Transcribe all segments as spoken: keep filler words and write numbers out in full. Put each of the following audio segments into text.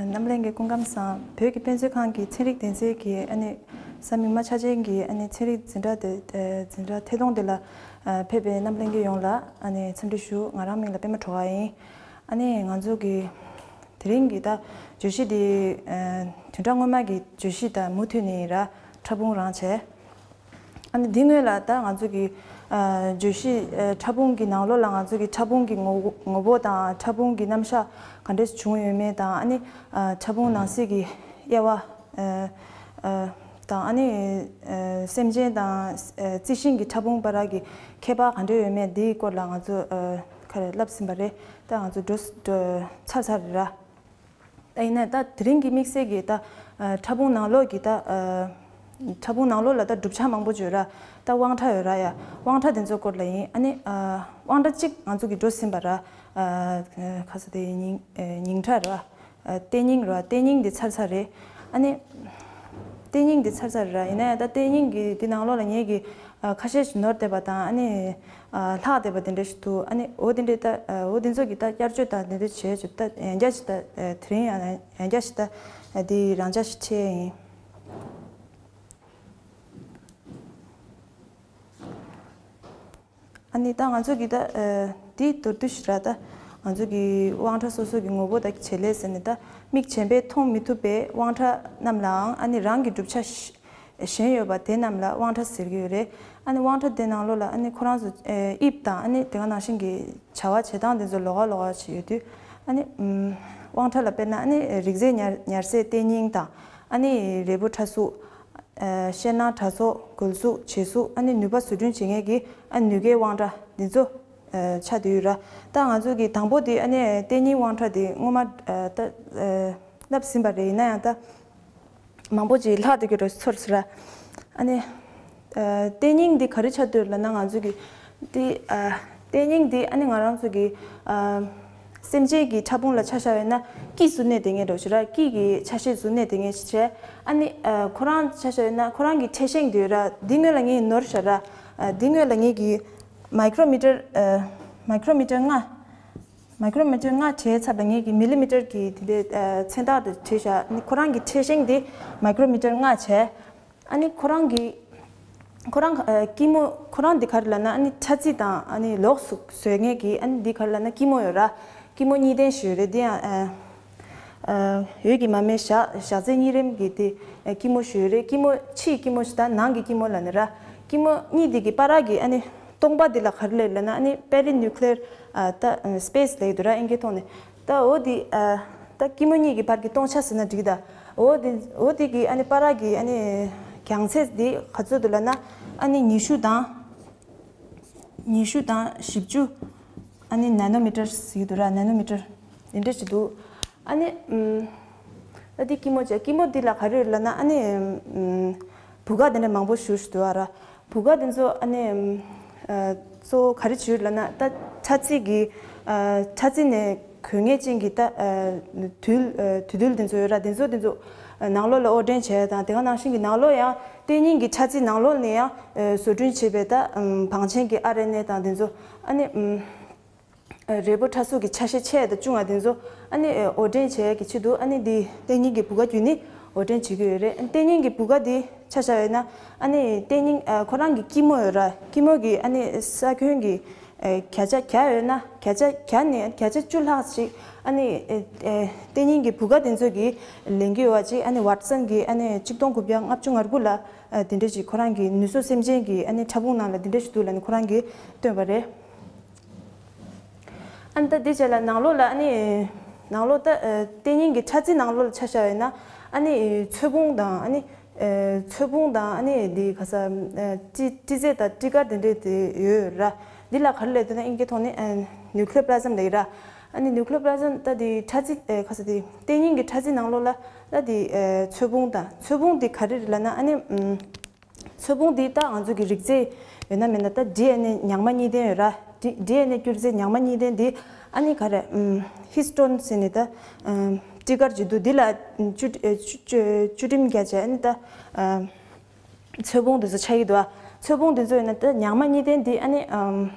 རྣམ་གླིང་གི་སྐུ་ཁམས་བཟང་། བོད་ཀྱི་དཔེ་མཛོད་ཁང་གི་ཚན་རིག་སྡེ་ཚན་གྱི་ཨ་ནི་ས་མིག་དམའ་ཆ་ཅན་གྱི་ཨ་ནི་ཚན་རིག་འཛིན་གྲྭ་དེ་འཛིན་གྲྭ་ཐད་གཏོང་དེ་ལ་ཕེབས་པའི་རྣམ་གླིང་གི་ཡོངས་ལ་ཨ་ནི་འཚམས་འདྲི་ཞུ། ང་རང་མིང་ལ་པད་མ་གྲོགས་ཡིན། ཨ་ནི་ང་ཚོ་གི་དེ་རིང་གི་ད་བརྗོད་གཞི་འདི་བདུན་ཕྲག་སྔོན་མ་གི་བརྗོད་གཞི་དང་མུ་མཐུད་ནས་ར་ཕྲ་ཕུང་རང་བྱས། ཨ་ནི་འདི་སྔོན་ལ་ད་ང་ཚོ་གི་ཨ་བརྗོད་གཞི་ཨ་ཕྲ་ཕུང་གི་ནང་ལོགས་ལ་ང་ཚོ་གི་ཕྲ་ཕུང་གི་ངོ་ངོ་བོ་དང་ཕྲ་ཕུང་གི་རྣམ་གཞག་ག་འདྲས་བྱུང་ཡོད་མེད་དང་། ཨ་ནི་ཨ་ཕྲ་ཕུང་ནང་གསེས་ཀྱི་དབྱེ་བ་ཨ་ཨ་དང་། ཨ་ནི་ཨ་སེམས་ཅན་དང་ཨ་རྩི་ཤིང་གི་ཕྲ་ཕུང་བར་གྱི་ཁྱད་པར་ག་འདྲས་ཡོད་མེད་འདིའི་སྐོར་ལ་ང་ཚོ་ཨ་ག་རེ་བསླབས་ཟིན་པ་རེད། ད་ང་ཚོ་འགྲོ་འགྲོ་ཚར་ཚར་རེད་ར། ད་ཡིན་ན་ད་དེ་རིང་གི་དམིགས་བསལ་གྱི་ད་ཨ་ཕྲ་ཕུང་ནང་ལོགས་ཀྱི་ད་ཨ་ཕྲ་ཕུང་ནང་ལོགས་ལ་ད་གྲུབ་ཆ་མང་པོ་ཡོད་ར། ད་དབང་ཕྲ་ཡོད་ར་ཡ། དབང་ཕྲ་དེ་ཚོའི་སྐོར་ལ་ཡིན། ཨ་ནི་ཨ་དབང་ཕྲ་གཅིག་ང་ཚོ་གི་འགྲོ་ཟིན་པ་ར། ཨ་ཁ་ས་དེ་ཉིང་ཨ་ཉིང་ཕྲ་ར། ཨ་ལྟེ་ཉིང་ར། ལྟེ་ཉིང་དེ་ཚར་ཚར་རེད། ཨ་ནི་ལྟེ་ཉིང་དེ་ཚར་ཚར་ར། ཡིན་ན་ཡང་ད་ལྟེ་ཉིང་གི་དེ་ནང་ལོགས་ལ་ངེད་ཀྱི་ཨ་ཁ་ཤས་ཤིག་ནོར་བསྡད་པ་དང་། ཨ་ནི་ཨ་ལྷག་བསྡད་པ་དེ་འདྲ་ཞིག་འདུག་ཨ་ནི་འོ་དེ་འདྲའི་ད་ཨ་འོ་དེ་ཚོ་གི་ད་བསྐྱར་བཅོས་དང་དེ་འདྲ་བྱས་བྱས་ད་ཡང་བསྐྱར་ཞིག་ད་ཨ་དེ་རིང་ཡང་ཡང་བསྐྱར་ཞིག་ད་ཨ་དེ་རང་འཇགས་ཤིག་ཆེ་ཡིན། ཨ་ནི་ད་ང་ཚོ་གི་ད་ཨ་དེ་མདོར་བསྡུས་ཤིག་ར། ད་ང་ཚོ་གི་དབང་ཕྲ་སོ་སོ་གི་ངོ་བོ་དང་བྱེད་ལས་ཟེར་ནས། ད་མིག་གཞན་པས་མཐོང་མི་ཐུབ་པའི་དབང་ཕྲ་རྣམས་ལའང་ཨ་ནི་རང་གི་གྲུབ་ཆ་གཞན་ཡོད་པ་དེ་རྣམས་ལ་དབང་ཕྲ་ཟེར་གྱི་ཡོད་རེད། ཨ་ནི་དབང་ཕྲ་དེ་ནང་ལོགས་ལ་ཨ་ནི་ཁོ་རང་ཚོ་ཨེ་དབྱིབས་དང་། ཨ་ནི་དེ་ག་ནང་བཞིན་གྱི་བྱ་བ་བྱེད་སྟངས་དེ་ཚོ་ལོགས་ཀ་ལོགས་ཀ་ཞིག་ཡོད་དུས། ཨ་ནི་ཨམ་དབང་ཕྲ་ལ་དཔེར་ན་ཨ་ནི་རིགས་རྫས་ཉར་ཉར་སའི་ལྟེ་སྙིང་དང་། ཨ་ནི་རིལ་བུ་ཕྲ་གཟུགས། ཨ་ཤེལ་ནང་གྲྭ་ཚོགས། སྒོལ་གཟུགས། བྱེ་གཟུགས། ཨ་ནི་ནུས་པ་བཟོ་སྐྲུན་བྱེད་མཁན་གྱི་ཨ་ནུས་སྐལ་དབང་ཕྲ་འདི་ཚོ་ཨ་ཆགས་བསྡད་ཡོད་ར། ད་ང་ཚོ་གི་དང་པོ་དེ་ཨ་ནི་ལྟེ་སྙིང་དབང་ཕྲ་དེ་སྔོན་མ་ཨ་ད་ཨ་བསླབས་ཟིན་པ་རེད། ཡིན་ན་ཡང་ད་མང་པོ་ཅིག་ལྷག་བསྡད་ཀྱི་རེད་ཚོར་སོང་ར། ཨ་ནི་ཨ་ལྟེ་སྙིང་འདི་ག་རེ་ཆགས་བསྡད་ཡོད་ལབ་ན། ང་ཚོ་གི་འདི་ཨ་ལྟེ་སྙིང་འདི་ཨ་ནི་ང་རང་ཚོ་གི་ཨ་སེམས་ཅན་གྱི་ཕྲ་ཕུང་ལ་ཆ་བཞག་ཡོད་ན་སྐྱིད་བཟོ་གནས་དེ་ངེས་འགྲོ་ཞིག་ར། སྐྱིད་ཀྱི་ཆ་ཤས་བཟོ་གནས་དེ་ངེས་ཞིག་བྱས། ཨ་ནི་ཨ་ཁོ་རང་ཆ་བཞག་ཡོད་ན་ཁོ་རང་གི་ཕྲད་ཤིང་དེ་ཡོད་ར། འདི་སྔོན་ལ་ངས་ནོར་བཞག་ར། ཨ་འདི་སྔོན་ལ་ངས་ཀྱི་མའི་ཀྲོ་མི་ཊར་ཨ་མའི་ཀྲོ་མི་ཊར་ལྔ། མའི་ཀྲོ་མི་ཊར་ལྔ་བྱས་ཚར་བ་ངས་ཀྱི་མི་ལི་མི་ཊར་གྱི་དེ་འདྲའི་ཨ་མཚན་རྟགས་དེ་བྲིས་བཞག་ཨ་ནི་ཁོ་རང་གི་ཕྲད་ཤིང་དེ་མའི་ཀྲོ་མི་ཊར་ལྔ་བྱས། ཨ་ནི་ཁོ་རང་གི་ཁོ་རང་ཨ་སྐྱི་མོ་ཁོ་རང་འདི་ག་རེ་ལབ་ན། ཨ་ནི་ཕྲ་རྩི་དང་ཨ་ནི་ལོགས་སུ་བཟོས་མཁན་གྱི་ཨ་ནི་འདི་ག་རེ་ལབ་ན་སྐྱི་མོ་ཡོད་ར། སྐྱི་མོ་གཉིས་ལྡན་ཞིག་ཡོད་རེད། འདི་ཡང་ཨ་ཨ་འོད་ཀྱི་མ་རྨོས་ཞག་ཞག་ཚད་གཉིས་རིམ་གྱི་དེ་ཨ་སྐྱི་མོ་ཞིག་ཡོད་རེད། སྐྱི་མོ་ཕྱིའི་སྐྱི་མོ་ཞིག་དང་ནང་གི་སྐྱི་མོ་ལབ་ནི་ར། སྐྱི་མོ་གཉིས་འདི་གི་བར་གྱི་ཨ་ནི་སྟོང་པ་འདི་ལ་ག་རེ་ལབ་ལབ་ན། ཨ་ནི་པེ་རི་ནིའུ་ཀི་ལེར་ཨ་ད་སི་པེ་སི་ལབ་ཀྱི་འདུག་ར། ཨིན་སྐད་ཐོག་ནས། ད་འོ་དེ་ཨ་ད་སྐྱི་མོ་གཉིས་ཀྱི་བར་གྱི་སྟོང་ཆ་ཟེར་ན་འགྲིག་གི་ད། འོ་དེ་འོ་དེ་གི་ཨ་ནི་བར་གྱི་ཨ་ནི་རྒྱང་ཚད་དེ་ག་ཚོད་འདུག་ལབ་ན། ཨ་ནི་ཉི་ཤུ་དང་ཉི་ཤུ་དང་བཞི་བཅུ། ཨ་ནི་ན་ནོ་མི་ཊར་ཟེར་གྱི་འདུག་ར། ན་ནོ་མི་ཊར་དེ་འདྲ་ཞིག་འདུག་ཨ་ནི་ཨམ་ད་དེ་སྐྱི་མོ་བྱས། སྐྱི་མོ་འདི་ལ་ག་རེ་ཡོད་ལབ་ན། ཨ་ནི་ཨམ་བུ་ག་དེ་འདྲ་མང་པོ་ཞིག་ཞིག་འདུག་ཨ་ར། བུ་ག་དེ་ཚོ་ཨ་ནི་ཨ་གཙོ་བོ་ག་རེ་བྱེད་ལབ་ན། ད་ཕྲ་རྩི་གི་ཨ་ཕྲ་རྩི་ནས་གོ་ངེས་ཅན་གྱི་ད་ཨ་དུས་ཨ་དུས་དུས་དེ་ཚོ་ཡོད་ར། དེ་ཚོ་དེ་ཚོ་ཨ་ནང་ལོགས་ལ་དབོར་འདྲེན་བྱས་དང་། དེ་ག་ནང་བཞིན་གྱི་ནང་ལོགས་ཡང་ལྟེ་སྙིང་གི་ཕྲ་རྩི་ནང་ལོགས་ནས་ཡང་ཨ་བཟོ་སྐྲུན་བྱས་པའི་ད་ཨམ་བང་ཆེན་གྱི་ཨར་ཨེན་ཨེ་དང་དེ་ཚོ་ཨ་ནི་ཨམ་རིལ་བུ་ཕྲ་གཟུགས་ཀྱི་ཆ་ཤས་ཆེ་དང་ཆུང་བ་དེ་ཚོ་ཨ་ནི་དབོར་འདྲེན་བྱེད་ཀྱི་ཆེད་དུ་ཨ་ནི་འདི་ལྟེ་སྙིང་གི་བུ་ག་བརྒྱུད་ནས་དབོར་འདྲེན་བྱེད་ཀྱི་ཡོད་རེད། ལྟེ་སྙིང་གི་བུ་ག་འདི་ཆ་བཞག་ཡོད་ན། ཨ་ནི་ལྟེ་སྙིང་ཨ་ཁོ་རང་གི་སྐྱི་མོ་ཡོད་ར། སྐྱི་མོ་གི་ཨ་ནི་ས་ཁྱོན་གྱི་ཨ་བརྒྱ་ཆ་བརྒྱ་ཡོད་ན། བརྒྱ་ཆ་བརྒྱ་ནས་བརྒྱ་ཆ་བཅུ་ལྷག་ཅིག་ཨ་ནི་ཨ་ཨ་ལྟེ་སྙིང་གི་བུ་ག་དེ་ཚོ་གིས་ལེན་གྱི་ཡོད་པ་ཅིག་ཨ་ནི་ཝཊ་སན་གྱིས་ཨ་ནི་གཅིག་སྟོང་དགུ་བརྒྱ་ལྔ་བཅུ་ང་དགུ་ལ་ཨ་དེ་འདྲ་ཞིག་ཁོ་རང་གི་ནུས་གསོ་སེམས་ཅན་གྱི་ཨ་ནི་ཕྲ་ཕུང་ནང་ལ་དེ་འདྲ་ཞིག་འདུག་ལབ་ནས་ཁོ་རང་གིས་བཏོན་པ་རེད། ཨ་ནི་ད་འདི་བྱས་ལ་ནང་ལོགས་ལ་ཨ་ནི་ནང་ལོགས་ད་ཨ་ལྟེ་སྙིང་གི་ཕྲ་རྩི་ནང་ལོགས་ལ་ཆ་བཞག་ཡོད་ན། ཨ་ནི་ཚོས་ཕུང་དང་། ཨ་ནི་ཨ་ཚོས་ཕུང་དང་། ཨ་ནི་འདི་ག་ས་ཨ་སྤྲི་སྤྲི་རྫས་དང་སྤྲི་དཀར་དེ་འདྲས་དེ་ཡོད་ར། འདི་ལ་ག་རེ་ལབ་འདུག་ན། ཨིན་སྐད་ཐོག་ནས་ཨ་ནིའུ་ཀི་ལེར་པི་ལ་ཛམ་ལབ་ཀྱི་ར། ཨ་ནི་ནིའུ་ཀི་ལེར་པི་ལ་ཛམ་ད་འདི་ཕྲ་རྩི་ཨ་ག་ས་འདི་ལྟེ་སྙིང་གི་ཕྲ་རྩི་ནང་ལོགས་ལ་ད་འདི་ཨ་ཚོས་ཕུང་དང་། ཚོས་ཕུང་འདི་ག་རེ་རེད་ལབ་ན། ཨ་ནི་ཨམ། ཚོས་ཕུང་འདི་ད་ང་ཚོ་གི་རིགས་རྫས་ཡོད་ན་མེད་ན། ད་ཌི་ཨེན་ཨེ་ཉག་མ་གཉིས་ལྡན་ཡོད་ར། ཌི་ཌི་ཨེན་ཨེ་སྐྱུར་རྫས་ཉག་མ་གཉིས་ལྡན་འདི་ཨ་ནི་ག་རེ་ཨམ་ཧིས་ཊོན་ཟེར་ནས་ད་ཨམ་སྤྲི་དཀར་ཅིག་འདུག་འདི་ལ་བཅུད་ཨེ་བཅུད་བཅུད་བཅུད་ཁྲིམས་བརྒྱབ་བྱས། ཨ་ནི་ད་ཨམ་ཚོས་ཕུང་འདི་ཚོ་ཆགས་ཀྱི་འདུག་ཨ་ཚོས་ཕུང་འདི་ཚོ་ཡོད་ན་ད་ཉག་མ་གཉིས་ལྡན་འདི་ཨ་ནི་ཨམ་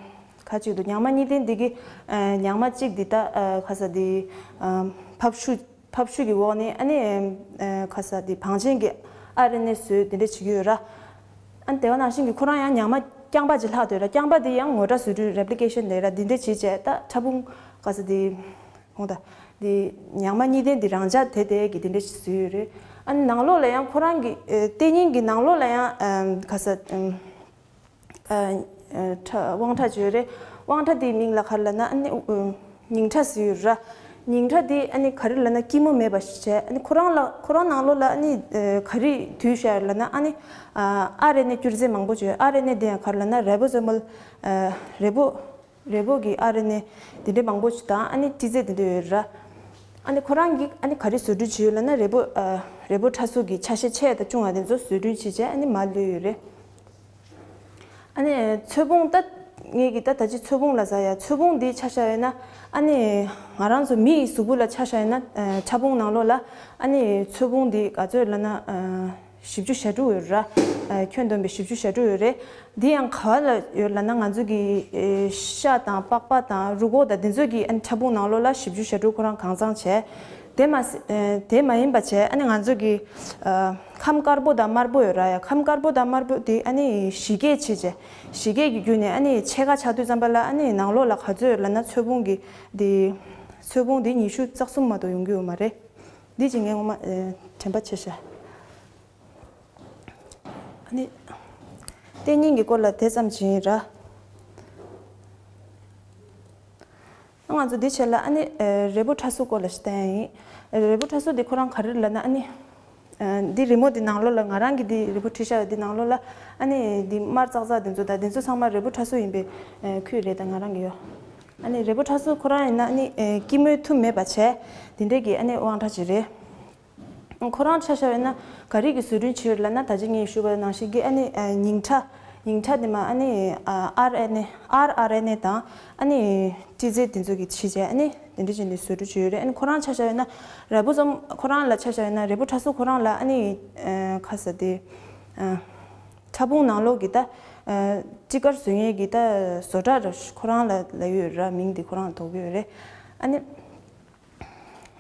ག་ཅིག་འདུག་ཉག་མ་གཉིས་ལྡན་འདི་གི་ཨ་ཉག་མ་གཅིག་འདི་ད་ཨ་ག་ས་འདི་ཨམ་ཕབ་ཤུགས་ ཕབ་བཤུས་ཀྱི་འོག་ནས་ཨ་ནི་ཨ་ག་ས་དེ་བང་ཆེན་གྱི་ཨར་ཨེན་ཨེ་བཟོས་དེ་འདྲ་བྱེད་ཀྱི་ཡོད་ར། ཨ་ནི་དེ་ག་ནང་བཞིན་གྱི་ཁོ་རང་ཡང་ཉག་མ་རྐྱང་པ་ཅིག་ལྷག་འདུག་ར། རྐྱང་པ་དེ་ཡང་ངོ་སྤྲོད་བཟོ་སྐྲུན་རེབ་ལི་ཀེ་ཤན་དེ་ར་དེ་འདྲ་བྱེད་བྱས། ད་ཕྲ་ཕུང་ག་ས་དེ་ཧོང་ད་དེ་ཉག་མ་གཉིས་ལྡན་དེ་རང་འཇགས་དེ་དེ་གི་དེ་འདྲ་ཞིག་བཟོས་ཡོད་རེད། ཨ་ནི་ནང་ལོགས་ལ་ཡང་ཁོ་རང་གི་ཨ་ལྟེ་སྙིང་གི་ནང་ལོགས་ལ་ཡང་ཨ་ག་ས་ཨ། ཨ་ཨ་ཁྲ་དབང་ཁྲ་བརྗོད་རེད། དབང་ཁྲ་དེའི་མིང་ལ་ག་རེ་ལབ་ན་ཨ་ནི་ཨུ་སྙིང་ཁྲ་ཟེར་ཡོད་ར། སྙིང་ཁྲ་དེ་ཨ་ནི་ག་རེ་ལབ་ན་སྐྱི་མོ་མེད་པ་ཞིག་བྱས། ཨ་ནི་ཁོ་རང་ལ་ཁོ་རང་ནང་ལོགས་ལ་ཨ་ནི་ཨ་ག་རེ་དུས་ཤར་ལབ་ན་ཨ་ནི་ཨ་ཨར་ཨེན་ཨེ་སྐྱུར་རྫས་མང་པོ་བྱོས། ཨར་ཨེན་ཨེ་དེ་ཡང་ག་རེ་ལབ་ན་རེ་བོ་སོ་མལ་ཨ་རེ་བོ་རེ་བོ་གི་ཨར་ཨེན་ཨེ་དེ་འདྲའི་མང་པོ་ཞིག་དང་ཨ་ནི་སྤྲི་རྫས་དེ་འདྲ་ཡོད་ར། ཨ་ནི་ཁོ་རང་གིས་ཨ་ནི་ག་རེ་བཟོ་སྐྲུན་བྱས་ཡོད་ལབ་ན་རེ་བོ་ཨ་རེ་བོ་ཁྲ་གསུམ་གྱི་ཆ་ཤས་ཆེ་དང་ཆུང་བ་དེ་ཚོ་བཟོ་སྐྲུན་བྱས་བྱས་ཨ་ནི་མར་གློད་ཡོད་རེད། ཨ་ནི་ཚོས་ཕུང་ད་ངེད་ཀྱི་ད་ད་ཅི་ཚོས་ཕུང་ལ་ཟ་ཡ། ཚོས་ཕུང་འདི་ཆ་བཞག་ཡོད་ན་ཨ་ནི་ང་རང་ཚོ་མི་ཡི་གཟུགས་པོ་ལ་ཆ་བཞག་ཡོད་ན་ཨ་ཕྲ་ཕུང་ནང་ལོགས་ལ་ཨ་ནི་ཚོས་ཕུང་འདི་ག་ཚོད་ལབ་ན་ཨ་བཞི་བཅུ་ཞེ་དྲུག་ཡོད་ར། ཨ་ཁྱོན་བསྡོམས་པའི་བཞི་བཅུ་ཞེ་དྲུག་ཡོད་རེད། འདི་ཡང་ག་བ་ལ་ཡོད་ལབ་ན་ང་ཚོ་གི་ཨེ་ཤ་དང་པགས་པ་དང་རུས་ཁོག་དང་འདི་ཚོ་གི་ཨ་ནི་ཕྲ་ཕུང་ནང་ལོགས་ལ་བཞི་བཅུ་ཞེ་དྲུག་ཁོ་རང་གང་ཚང་བྱས། དེ་མ་ཟད་ཨེ་དེ་མ་ཡིན་པ་བྱས་ཨ་ནི་ང་ཚོ་གི་ཨ་ཁམས་དཀར་པོ་དང་དམར་པོ་ཡོད་ར། ཡ་ཁམས་དཀར་པོ་དང་དམར་པོ་དེ་ཨ་ནི་བཞི་གས་ཕྱེ་བྱས། བཞི་གས་ཀྱི་བརྒྱུད་ནས་ཨ་ནི་ཕྱེད་ཀ་ཆགས་དུས་ཙམ་པ་ལ་ཨ་ནི་ནང་ལོགས་ལ་ག་ཚོད་ཡོད་ལབ་ན་ཚོས་ཕུང་གི་དེ་ཚོས་ཕུང་དེ་ཉི་ཤུ་རྩ་གསུམ་མ་གཏོགས་ཡོང་གི་ཡོད་མ་རེད། འདི་ཅིག་ངས་ངོ་མ་ཨེ་དྲན་པ་ཆེ་ཤག་ཨ་ནི་ལྟེ་སྙིང་གི་སྐོར་ལ་དེ་ཙམ་ཅིག་ཡིན་ར། ང་ཚོ་འདི་བྱས་ལ་ཨ་ནི་ཨ་རེ་བོ་ཁྲ་གསུམ་སྐོར་ལ་ཞིག་བསྟན་ཡ་ཡིན། རེ་བོ་ཁྲ་གསུམ་འདི་ཁོ་རང་ག་རེ་ལབ་ན་ཨ་ནི་ཨ་འདི་རི་མོ་འདི་ནང་ལོགས་ལ་ང་རང་གི་འདི་རེ་བོ་བྲིས་བཞག་ཡོད། འདི་ནང་ལོགས་ལ་ཨ་ནི་འདི་དམར་ཙག་ཙག་འདི་ཚོ་དང་འདི་ཚོ་ཚང་མ་རེ་བོ་ཁྲ་གསུམ་ཡིན་པའི་ཨ་ཁུལ་རེད། ད་ང་རང་གི་ཡོད། ཨ་ནི་རེ་བོ་ཁྲ་གསུམ་ཁོ་རང་ཡིན་ན་ཨ་ནི་ཨ་སྐྱི་མོའི་མཐུ་མེད་པ་བྱས། དེ་འདྲས་ཀྱི་ཨ་ནི་དབང་ཁྲ་ཅིག་རེད། ཁོ་རང་ཆ་བཞག་ཡོད་ན་ག་རེ་གི་བཟོ་སྐྲུན་བྱས་ཡོད་ལབ་ན་ད་ཅི་ངས་ཞུས་པ་ནང་བཞིན་གྱི་ཨ་ནི་ཨ་ཉིང་ཁྲ། ཉིང་ཁྲ་དེ་མ་ཨ་ནི་ཨ་ཨར་ཨེན་ཨེ་ཨར་ཨར་ཨེན་ཨེ་དང་ཨ་ནི་སྤྲི་རྫས་དེ་ཚོ་གི་ཕྱེ་བྱས་ཨ་ནི་དེ་འདྲ་བྱས་ནས་བཟོ་སྐྲུན་བྱས་ཡོད་རེད། ཨ་ནི་ཁོ་རང་ཆ་བཞག་ཡོད་ན་རེ་བོ་ཙོམ་ཁོ་རང་ལ་ཆ་བཞག་ཡོད་ན་རེ་བོ་ཁྲ་གསུམ་ཁོ་རང་ལ་ཨ་ནི་ཨ་ཁ་ས་དེ་ཨ་ཕྲ་ཕུང་ནང་ལོགས་ཀྱི་ད་ཨ་སྤྲི་དཀར་བཟོ་མཁན་གྱི་ད་བཟོ་གྲྭ་ར་ཁོ་རང་ལ་ལ་ཡོད་ར། མིང་དེ་ཁོ་རང་ལ་འདོགས་ཀྱི་ཡོད་རེད། ཨ་ནི།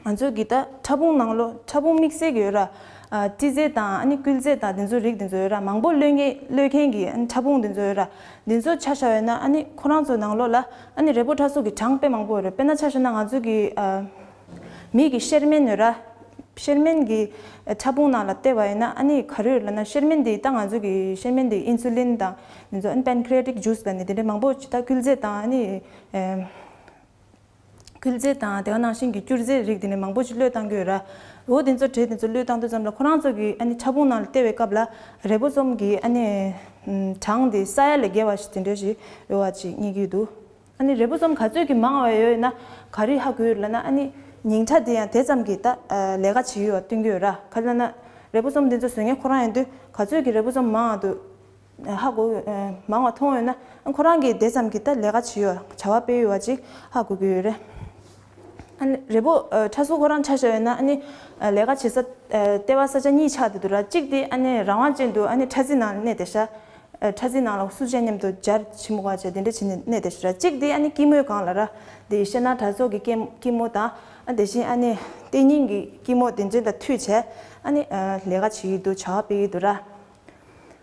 ང་ཚོས་ཀྱི་ད་ཕྲ་ཕུང་ནང་ལོགས་ཕྲ་ཕུང་དམིགས་བསལ་གྱི་ཡོད་ར། ཨ་སྤྲི་རྫས་དང་ཨ་ནི་སྐུལ་རྫས་དང་དེ་ཚོ་རིགས་དེ་ཚོ་ཡོད་ར། མང་པོ་གློད་མཁན་གློད་མཁན་གྱི་ཨ་ནི་ཕྲ་ཕུང་དེ་ཚོ་ཡོད་ར། དེ་ཚོ་ཆ་བཞག་ཡོད་ན་ཨ་ནི་ཁོ་རང་ཚོ་ནང་ལོགས་ལ་ཨ་ནི་རེ་བོ་ཁྲ་གསུམ་གྱི་གྲངས་དཔེ་མང་པོ་ཡོད་ར། དཔེར་ན་ཆ་བཞག་ན་ང་ཚོ་གི་ཨ་མི་གི་གཤེར་རྨེན་ཡོད་ར། གཤེར་རྨེན་གྱི་ཨ་ཕྲ་ཕུང་ནང་ལ་བལྟས་པ་ཡིན་ན་ཨ་ནི་ག་རེ་ཡོད་ལབ་ན་གཤེར་རྨེན་དེ་ད་ང་ཚོ་གི་གཤེར་རྨེན་དེ་ཨིན་སུ་ལིན་དང་དེ་ཚོ་ཨ་ནི་པན་ཁི་རི་ཡ་ཊིག་ཇུས་ལབ་ནས་དེ་འདྲའི་མང་པོ་ཅིག་ད་སྐུལ་རྫས་དང་ཨ་ནི་ཨ། སྐུལ་རྫས་དང་དེ་ག་ནང་བཞིན་གྱི་སྐྱུར་རྫས་རིགས་དེ་ནས་མང་པོ་ཞིག་གློད་བཏང་གི་ཡོད་ར། འོ་དེ་ཚོ་གྲས་དེ་ཚོ་གློད་བཏང་དུས་ཙམ་ལ་ཁོ་རང་ཚོ་གི་ཨ་ནི་ཕྲ་ཕུང་ནང་ལ་བལྟས་པའི་སྐབས་ལ་རེ་བོ་ཙོམ་གྱི་ཨ་ནི་གྲངས་དེ་ས་ཡ་ལས་བརྒལ་བ་ཞིག་དེ་འདྲ་ཞིག་ཡོད་པ་ཅིག་རྙེད་ཀྱི་འདུག་ཨ་ནི་རེ་བོ་ཙོམ་ག་ཚོད་ཀྱི་མང་བ་ཡོད་ན་ག་རེ་ཧ་གོ་ཡོད་ལབ་ན་ཨ་ནི་ཉིང་ཁྲ་དེ་ཡང་དེ་ཙམ་གྱི་ད་ལས་ཀ་བྱེད་ཡོད་པ་སྟོན་གྱི་ཡོད་ར། ག་རེ་ལབ་ན་རེ་བོ་ཙོམ་དེ་ཚོ་བཟོ་མཁན་ཁོ་རང་ཡིན་དུས་ག་ཚོད་ཀྱི་རེ་བོ་ཙོམ་མང་བ་འདུག་ཧ་གོ་མང་བ་མཐོང་ཡོད་ན་ཁོ་རང་གིས་དེ་ཙམ་གྱི་ད་ལས་ཀ་བྱེད་ཡོད་བྱ་བ་སྤེལ་ཡོད་པ་ཅིག་ཧ་གོ་གི་ཡོད་རེད། ཨ་ནི་རེ་བོ་ཁྲ་གསུམ་ཁོ་རང་ཆ་བཞག་ཡོད་ན་ཨ་ནི་ལས་ཀ་བྱེད་ས་ལྟེ་བ་ས་ཆ་གཉིས་ཆགས་བསྡད་འདུག་ར། གཅིག་དེ་ཨ་ནི་རང་དབང་ཅན་དུ་ཨ་ནི་ཁྲ་རྩི་ནང་གནས་བསྡད་ཤག་ཁྲ་རྩི་ནང་ལ་སུ་ཅན་མཉམ་དུ་སྦྱར་ཕྱི་མོ་ག་བྱས་དེ་འདྲ་བྱས་ནས་གནས་བསྡད་ཤག་ར། གཅིག་དེ་ཨ་ནི་སྐྱི་མོའི་སྒང་ལ་ར། དེ་ཤ་ནག་དྲ་ཚོགས་ཀྱི་སྐྱི་སྐྱི་མོ་དང་ཨ་དེ་བཞིན་ཨ་ནི་ལྟེ་སྙིང་གི་སྐྱི་མོ་དེ་འདྲ་ལ་མཐུད་བྱས་ཨ་ནི་ལས་ཀ་བྱེད་ཀྱི་འདུག་བྱ་བ་སྤེལ་གྱི་འདུག་ར།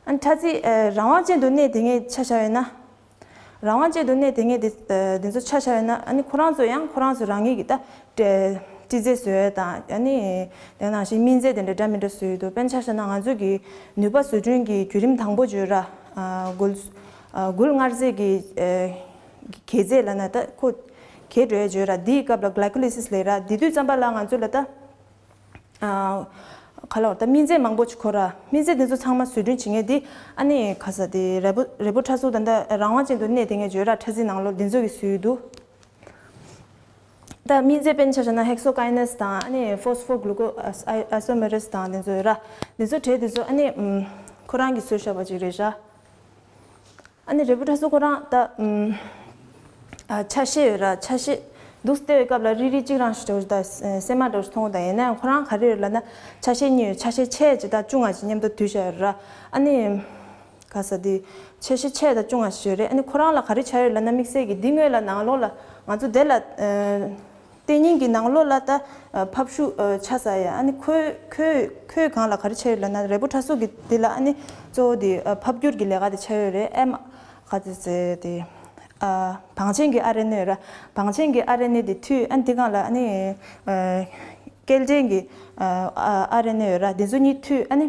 ཨ་ནི་ཁྲ་རྩི་ཨ་རང་དབང་ཅན་དུ་གནས་དེ་ངས་ཆ་བཞག་ཡོད་ན། རང་དབང་ཅན་དུ་གནས་དེ་ངས་དེ་ཨ་དེ་ཚོ་ཆ་བཞག་ཡོད་ན་ཨ་ནི་ཁོ་རང་ཚོ་ཡང་ཁོ་རང་ཚོ་རང་ཉིད་ཀྱི་ད་སྤྲེ་སྤྲི་རྫས་བཟོས་དང་ཨ་ནི་དེ་ནང་བཞིན་སྨན་རྫས་དེ་འདྲ་འདྲ་མི་འདྲ་བཟོས་ཡོད་དུས། དཔེར་ན་ཆ་བཞག་ན་ང་ཚོ་གི་ནུས་པ་བཟོ་སྐྲུན་གྱི་བརྒྱུད་རིམ་དང་པོ་བརྗོད་ར། ཨ་འགུལ་ཨ་འགུལ་མངར་རྫས་ཀྱི་ཨ་གས་རྫས་ལབ་ན་ད་ཁོ་གས་འགྲོ་ཡ་བརྗོད་ར། འདིའི་སྐབས་ལ་གླའི་ཀོ་ལི་སིས་ལབ་ར། འདི་དུས་ཙམ་པ་ལ་ང་ཚོ་ལ་ད། ཨ་ག་ལ་བར་ད་སྨན་རྫས་མང་པོ་ཅིག་མཁོ་ར། སྨན་རྫས་འདི་ཚོ་ཚང་མ་བཟོ་སྐྲུན་བྱེད་མཁན་འདི་ཨ་ནི་ག་ས་དེ་རེ་བོ་རེ་བོ་ཁྲ་གསུམ་ད་ལྟ་རང་དབང་ཅན་དུ་གནས་དེ་ངས་བརྗོད་ར། ཁྲ་རྩི་ནང་ལོགས་འདི་ཚོ་གི་བཟོས་འདུག་ད་སྨན་རྫས་དཔེར་ན་ཆ་བཞག་ན་ཧེག་སོ་ཀའི་ནེ་སི་དང་ཨ་ནི་ཕོ་སི་ཕོ་གླུ་ཀོ་ཨ་ཨ་ཨའི་སོ་མེ་རེ་སི་དང་འདི་ཚོ་ཡོད་ར། འདི་ཚོ་གྲས་འདི་ཚོ་ཨ་ནི་ཨམ་ཁོ་རང་གིས་བཟོས་བཞག་པ་ཅིག་རེད་ཤག་ཨ་ནི་རེ་བོ་ཁྲ་གསུམ་ཁོ་རང་ད་ཨམ་ཨ་ཆ་ཤས་ཡོད་ར། ཆ་ཤས་འདུག་སེ་བལྟས་པའི་སྐབས་ལ་རིལ་རིལ་གཅིག་རང་ཞིག་འདྲ་བོ་ཞིག་ད་སེ་མ་འདྲ་བོ་ཞིག་མཐོང་གི། ད་ཡིན་ན་ཡང་ཁོ་རང་ག་རེ་ཡོད་ལབ་ན་ཆ་ཤས་གཉིས་ཡོད། ཆ་ཤས་ཆེ་ཅིག་དང་ཆུང་བ་ཅིག་མཉམ་དུ་བསྡུས་བཞག་ཡོད་ར། ཨ་ནི་ག་ས་དེ་ཆ་ཤས་ཆེ་དང་ཆུང་བ་ཞིག་ཡོད་རེད། ཨ་ནི་ཁོ་རང་ལ་ག་རེ་བྱ་ཡོད་ལབ་ན་དམིགས་བསལ་གྱི་འདི་སྔོན་ལ་ནང་ལོགས་ལ་ང་ཚོ་དེ་ལ་ཨ་ ལྟེ་སྙིང་གི་ནང་ལོགས་ལ་ད་ཕབ་ཤུགས་ཆགས་ས་ཡ། ཨ་ནི་ཁོའི་ཁོའི་ཁོའི་སྒང་ལ་ག་རེ་བྱས་ཡོད་ལབ་ན། རས་པོ་ཕྲ་གཟུགས་ཀྱི་འདི་ལ་ཨ་ནི་གཙོ་བོ་དེ་ཕབ་བསྒྱུར་གྱི་ལས་ཀ་དེ་བྱས་ཡོད་རེད། ཨེམ་ག་ཚོད་ཟེར་དེ། བང་ཆེན་གྱི་ཨར་ཨེན་ཨེ་ཡོད་ར། བང་ཆེན་གྱི་ཨར་ཨེན་ཨེ་དེ་མཐུད། ཨ་ནི་དེ་སྒང་ལ་ཨ་ནི་སྐྱེལ་འདྲེན་གྱི་ཨར་ཨེན་ཨེ་ཡོད་ར། དེ་ཚོ་གཉིས་མཐུད། ཨ་ནི་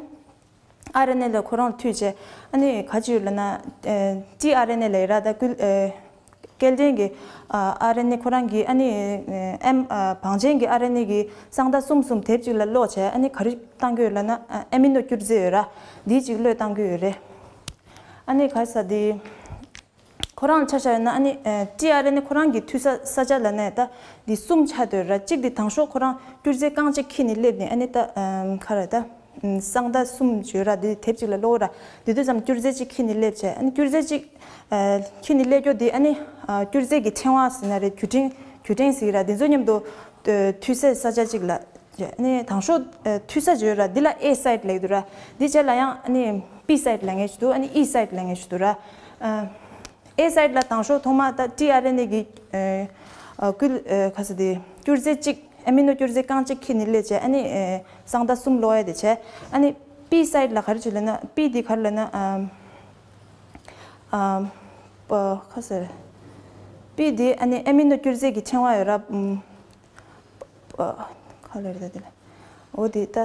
ཨར་ཨེན་ཨེ་ལ་ཁོ་རང་མཐུད་བྱས། ཨ་ནི་ག་ཅི་ཡོད་ལབ་ན། ཊི་ཨར་ཨེན་ཨེ་ལབ་ཡོད་ར། ད་སྐུལ་སྐྱེལ་འདྲེན་གྱི་ཨར་ཨེན་ཨེ་ཁོ་རང་གིས་ཨ་ནི་ཨེམ་བང་ཆེན་གྱི་ཨར་ཨེན་ཨེ་གི་གསང་བརྡ་གསུམ་གསུམ་དེབ་གཅིག་ལ་ཀློག་བྱས། ཨ་ནི་ག་རེ་བཏང་གི་ཡོད་ལབ་ན། ཨ་མི་ནོ་སྐྱུར་རྫས་ཡོད་ར། འདི་གཅིག་བློས་བཏང་གི་ཡོད་རེད། ཨ་ནི་ག་ས་དེ། ཁོ་རང་ཆ་བཞག་ཡོད་ན། ཨ་ནི་ཊི་ཨར་ཨེན་ཨེ་ཁོ་རང་གི་མཐུད་ས་ས་ཆ་ལབ་ན་ད་འདི་གསུམ་ཆགས་སྡོད་ར། གཅིག་དེ་དང་ཤོག་ཁོ་རང་སྐྱུར་རྫས་རྐང་གཅིག་འཁྱེར་ནས་སླེབས་ནས། ཨ་ནི་ད་ག་རེ་ད་གསང་བརྡ་གསུམ་བརྗོད་ར། འདི་དེབ་གཅིག་ལ་ཀློག་ར། འདི་དུས་ཙམ་སྐྱུར་རྫས་གཅིག་འཁྱེར་ནས་སླེབས་བྱས། ཨ་ནི་སྐྱུར་རྫས་གཅིག་འཁྱེར་ནས་སླེབས་རྒྱུ་དེ། ཨ་ནི་སྐྱུར་རྫས་ཀྱི་ཕྲེང་བ་ཟེར་ན་རེད། རྒྱུ་ཕྲེང་རྒྱུ་ཕྲེང་ཟེར་ར། འདི་ཚོ་མཉམ་དུ་མཐུད་སའི་ས་ཆ་གཅིག་ལ། ཨ་ནི་དང་ཤོག་མཐུད་ས་བརྗོད་ར། འདི་ལ་ཨེ་སའིཌ་ལབ་འདུག་ར། འདི་བྱས་ལ་ཡང་ཨ་ནི་པི་སའིཌ་ལབ་མཁན་ཞིག་འདུག་ཨ་ནི་ཨི་སའིཌ་ལབ་མཁན་ཞིག་འདུག་ར། ཨེ་སའིཌ་ལ་དང་ཤོག་ཐོག་མ་ད་ཊི་ཨར་ཨེན་ཨེ་གི་སྐུལ་ག་ས་དེ་སྐྱུར་རྫས་གཅིག་ཨ་མི་ནོ་སྐྱུར་རྫས་རྐང་གཅིག་འཁྱེར་ནས་སླེབས་བྱས། ཨ་ནི་གསང་བརྡ་གསུམ་ཀློག་ཡ་དེ་བྱས། ཨ་ནི་པི་སའིཌ་ལ་ག་རེ་བྱེད་ལབ་ན། པི་དེ་ག་རེ་ལབ་ན། ཨམ། ཨམ། པ། ག་ས་རེད། པི་དེ་ཨ་ནི་ཨ་མི་ནོ་སྐྱུར་རྫས་ཀྱི་ཕྲེང་བ་ཡོད་ར། ཨམ། པ། ག་ལེར་ད་དེ་ལ། འོ་དེ་ད།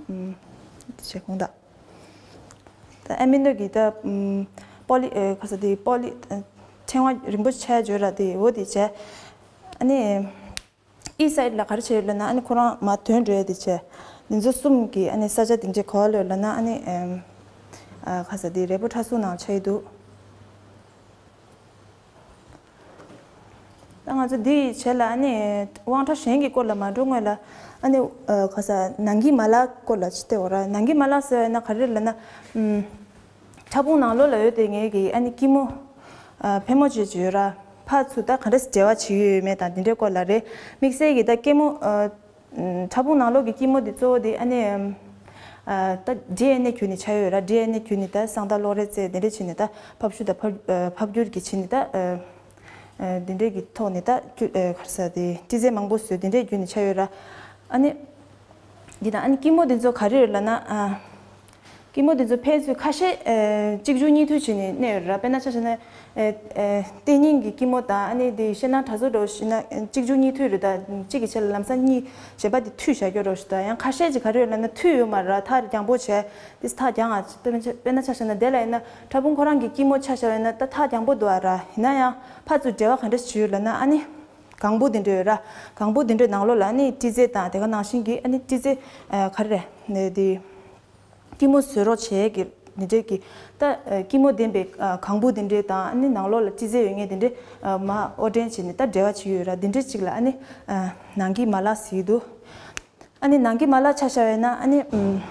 ཨམ། དེ་བྱས་གོང་ད། ད་ཨ་མི་ནོ་གི་ད། ཨམ། པོ་ལི། ཨེ། ག་ས་དེ་པོ་ལི། ཨེ། ཕྲེང་བ་རིང་པོ་ཆགས་བརྗོད་ར་དེ། འོ་དེ་བྱས། ཨ་ནི་ཨི་སའིཌ་ལ་ག་རེ་བྱས་ཡོད་ལབ་ན། ཨ་ནི་ཁོ་རང་མར་དོན་འགྲོ་ཡ་དེ་བྱས། འདི་ཚོ་གསུམ་གྱི་ཨ་ནི་ས་ཆ་དེ་འདྲས་ག་བ་ལོས་ལབ་ན། ཨ་ནི་ཨམ། ཨ། ག་ས་དེ་རས་པོ་ཕྲ་གཟུགས་ནང་ཆགས་ཡི་འདུག་ད་ང་ཚོ་འདི་བྱས་ལ་ཨ་ནི་དབང་ཕྲ་གཞན་གྱི་སྐོར་ལ་མ་འགྲོ་སྔོན་ལ། ཨ་ནི་ཨ། ག་ས་ནང་གི་མ་ལག་སྐོར་ལ་ཅིག་བལྟས་འོ་ར། ནང་གི་མ་ལག་ཟེར་བ་ཡིན་ན་ག་རེ་ལབ་ན། ཨམ། ཕྲ་ཕུང་ནང་ལོགས་ལ་ཡོད་དེ་ངེད་ཀྱི་ཨ་ནི་སྐྱི་མོ། ཨ། ཕལ་མོ་ཆེ་ཅིག་ཡོད་ར། ཕར་ཚུར་ད་ག་འདྲས་འབྲེལ་བ་བྱེད་ཀྱི་ཡོད་མེད་དང་དེ་འདྲའི་སྐོར་ལ་རེད། དམིགས་བསལ་གྱི་ད་སྐྱི་མོ། ཨ། ཕྲ་ཕུང་ནང་ལོགས་ཀྱི་སྐྱི་མོ་དེ་གཙོ་བོ་དེ་ཨ་ནི། ཨ། ད་ཌི་ཨེན་ཨེ་བརྒྱུད་ནས་ཆགས་ཡོད་ར། ཌི་ཨེན་ཨེ་བརྒྱུད་ནས་ད་གསང་བརྡ་ཀློག་རེས་རྩེ་དེ་འདྲས་བྱས་ནས། ད་ཕབ་ཤུགས་དང་ཕབ། ཨ། ཕབ་བསྒྱུར་གྱི་བྱས་ནས་ད། ཨ། ཨ། དེ་འདྲས་ཀྱི་ཐོག་ནས་ད་སྐྱུ། ཨ། ག་རེ་ཟེར་དེ་སྤྲི་རྫས་མང་པོ་བཟོས་དེ་འདྲས་བརྒྱུད་ནས་ཆགས་ཡོད་ར། ཨ་ནི། འདི་དང་ཨ་ནི་སྐྱི་མོ་འདི་ཚོ་ག་རེ་རེད་ལབ་ན། ཨ། སྐྱི་མོ་འདི་ཚོ་ཕལ་ཆེར་ཁ་ཤས། ཨ། གཅིག་མཇུག་གཉིས་མཐུད་བྱས་ནས་གནས་ཡོད་ར། དཔེར་ན་ཆ་བཞག་ན། ཨ། ཨ། ལྟེ་སྙིང་གི་སྐྱི་མོ་དང་ཨ་ནི་འདི་ཤེལ་ནག་ཕྲ་གཟུགས་འདྲ་བོ་ཞིག་ན་གཅིག་མཇུག་གཉིས་མཐུད་རེད། ད་གཅིག་གི་ཆ་ལ་ལམ་སང་གཉིས་གཞན་པ་དེ་མཐུད་བཞག་རྒྱུ་འདྲ་བོ་ཞིག་ད་ཡང་ཁ་ཤས་ཀྱིས་ག་རེ་རེད་ལབ་ན། མཐུད་ཡོད་མ་རེད་ར། ཐག་རྒྱང་པོ་བྱས། དེ་ཐག་རྒྱང་ང་། དཔེར་ན་ཆ་དཔེར་ན་ཆ་བཞག་ན་དེ་ལ་ཡིན་ན་ཕྲ་ཕུང་ཁོ་རང་གི་སྐྱི་མོ་ཆ་བཞག་ཡིན་ན་ད་ཐག་རྒྱང་པོ་འདུག་ཨ་ར། ཡིན་ན་ཡང་ཕར་ཚུར་འབྲེལ་བ་ག་འདྲ་ཞིག་ཡོད་ལབ་ན། ཨ་ནི། གང་བུ་དེ་འདྲ་ཡོད་ར། གང་བུ་དེ་འདྲའི་ནང་ལོགས་ལ་ཨ་ནི་སྤྲི་རྫས་དང་དེ་ག་ནང་བཞིན་གྱི་ཨ་ནི་སྤྲི་རྫས། ཨ། ག་རེ་རེད། ནས་དེ། སྐྱི་མོ་བཟོ་རོགས་བྱེད་ཀྱི་དེ་འདྲའི་གི། ད། ཨ། སྐྱི་མོ་ལྡན་པའི། ཨ། གང་བུ་དེ་འདྲའི་དང་ཨ་ནི་ནང་ལོགས་ལ་སྤྲི་རྫས་ཡོད་མཁན་དེ་འདྲའི། ཨ། མར་དབོར་འདྲེན་བྱས་ནས་ད་འབྲེལ་བ་བྱེད་ཀྱི་ཡོད་ར། དེ་འདྲའི་གཅིག་ལ་ཨ་ནི། ཨ། ནང་གི་མ་ལག་ཟེར་གྱི་འདུག་ཨ་ནི་ནང་གི་མ་ལག་ཆ་བཞག་ཡོད་ན་ཨ་ནི། ཨམ།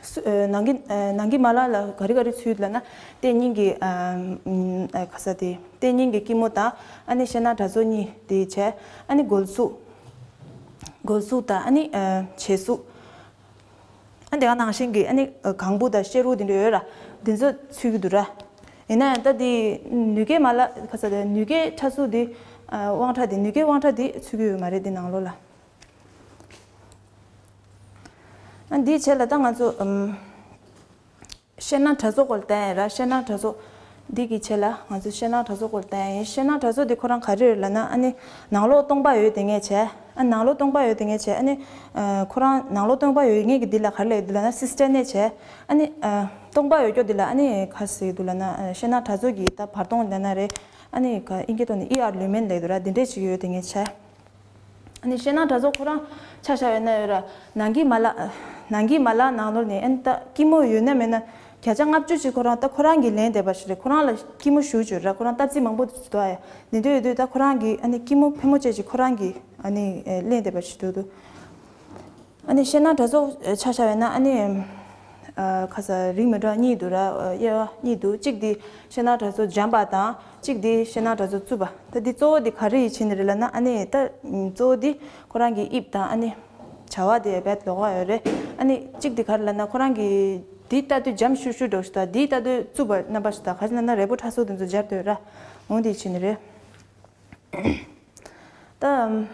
སུ། ཨ། ནང་གི། ཨ། ནང་གི་མ་ལག་ལ་ག་རེ་ག་རེ་ཚུད་ལབ་ན། ལྟེ་སྙིང་གི། ཨམ། ཨ། ག་ས་དེ། ལྟེ་སྙིང་གི་སྐྱི་མོ་དང་ཨ་ནི་ཤེལ་ནག་དྲ་ཚོགས་གཉིས་དེ་བྱས། ཨ་ནི་སྒོལ་གཟུགས། སྒོལ་གཟུགས་དང་ཨ་ནི། ཨ། བྱེ་གཟུགས། ཨ། དེ་ག་ནང་བཞིན་གྱི་ཨ་ནི། ཨ། གང་བུ་དང་ཤེལ་རུ་དེ་འདྲ་ཡོད་ར། དེ་ཚོ་ཚུད་ཀྱི་འདུག་ར། ཡིན་ན་ཡང་ད་དེ་ནུས་སྐྱེལ་མ་ལག་ག་ས་དེ་ནུས་སྐྱེལ་ཕྲ་གཟུགས་དེ། ཨ། དབང་ཕྲ་དེ་ནུས་སྐྱེལ་དབང་ཕྲ་དེ་ཚུད་ཀྱི་ཡོད་མ་རེད་དེ་ནང་ལོགས་ལ། ཨ། འདིའི་རྗེས་ལ་ད་ང་ཚོ། ཨམ། ཤེལ་ནག་དྲ་ཚོགས་སྐོར་བལྟ་ཡ་ཡིན་ར། ཤེལ་ནག་དྲ་ཚོགས། འདི་གི་རྗེས་ལ་ང་ཚོ་ཤེལ་ནག་དྲ་ཚོགས་སྐོར་བལྟ་ཡ་ཡིན། ཤེལ་ནག་དྲ་ཚོགས་འདི་ཁོ་རང་ག་རེ་རེད་ལབ་ན། ཨ་ནི་ནང་ལོགས་སྟོང་པ་ཡོད་དེ་ངས་བྱས། ཨ། ནང་ལོགས་སྟོང་པ་ཡོད་དེ་ངས་བྱས། ཨ་ནི། ཨ། ཁོ་རང་ནང་ལོགས་སྟོང་པ་ཡོད་ངེས་ཀྱི་འདི་ལ་ག་རེ་ལབ་ཡོད་འདུག་ལབ་ན། སི་སི་ཊར་ནེ་བྱས། ཨ་ནི། ཨ། སྟོང་པ་ཡོད་སྐྱོ་འདི་ལ་ཨ་ནི་ག་ཟེར་གྱི་འདུག་ལབ་ན། ཨ། ཤེལ་ནག་དྲ་ཚོགས་ཀྱི་ད་བར་སྟོང་ལབ་ན་རེད། ཨ་ནི་ག་ཨིན་སྐད་ཐོག་ནས་ཨི་ཨར་ལུ་མེན་ལབ་འདུག་ར། འདི་འདྲས་ཅིག་ཡོད་དེ་ངས་བྱས། ཨ་ནི་ཤེལ་ནག་དྲ་ཚོགས་ཁོ་རང་ཆ་བཞག་ཡོད་ན་ཡོད་ར། ནང་གི་མ་ལག་ནང་གི་མ་ལག་ནང་ལོགས་ནས་ཨ་ནི་ད་སྐྱི་མོ་ཡོད་ན་མེད་ན་བརྒྱ་ཆ་ལྔ་བཅུ་ཅིག་ཁོ་རང་ད་ཁོ་རང་གིས་ལེན་བསྡད་པ་ཞིག་རེད། ཁོ་རང་ལ་སྐྱི་མོ་ཞེ་པོ་ཅིག་ཡོད་ར། ཁོ་རང་སྟབས་རྩེ་མང་པོ་འདུག་ཨ། ཡ། འདི་འདྲ་ཡོད་དུས་ད་ཁོ་རང་གིས་ཨ་ནི་སྐྱི་མོ་ཕལ་མོ་ཆེ་ཅིག་ཁོ་རང་གིས་ཨ་ནི་ལེན་བསྡད་པ་ཞིག་འདུག་འདུག་ཨ་ནི་ཤེལ་ནག་དྲ་ཚོགས་ཆ་བཞག་ཡོད་ན་ཨ་ནི། ཨ། ག་ས་རིགས་མི་འདྲ་གཉིས་འདུག་ར། ཨ། དབྱེ་བ་གཉིས་འདུག་གཅིག་དེ་ཤེལ་ནག་དྲ་ཚོགས་འཇམ་པ་དང་གཅིག་དེ་ཤེལ་ནག་དྲ་ཚོགས་རྩུབ་པ། ད་འདི་གཙོ་བོ་དེ་ག་རེ་ཡིས་བྱས་ནས་རེད་ལབ་ན། ཨ་ནི་ད་གཙོ་བོ་དེ་ཁོ་རང་གི་དབྱིབས་དང་ཨ་ནི་བྱ་བ་དེ་རྦད་ལོགས་ཀ་ཡོད་རེད། ཨ་ནི་གཅིག་དེ་ག་རེ་ལབ་ན། ཁོ་རང་གི་དེ་ལྟ་དུས་འཇམ་ཤུར་ཤུར་འདྲ་ཞིག་དང་དེ་ལྟ་དུས་རྩུབ་པ་རྣམ་པ་ཞིག་དང་། ག་རེ་ལབ་ན་རས་པོ་ཕྲ་གཟུགས་དེ་ཚོ་སྦྱར་སྡོད་ར། འོ་དེ་བྱས་ནས་རེད། ད། ཨམ།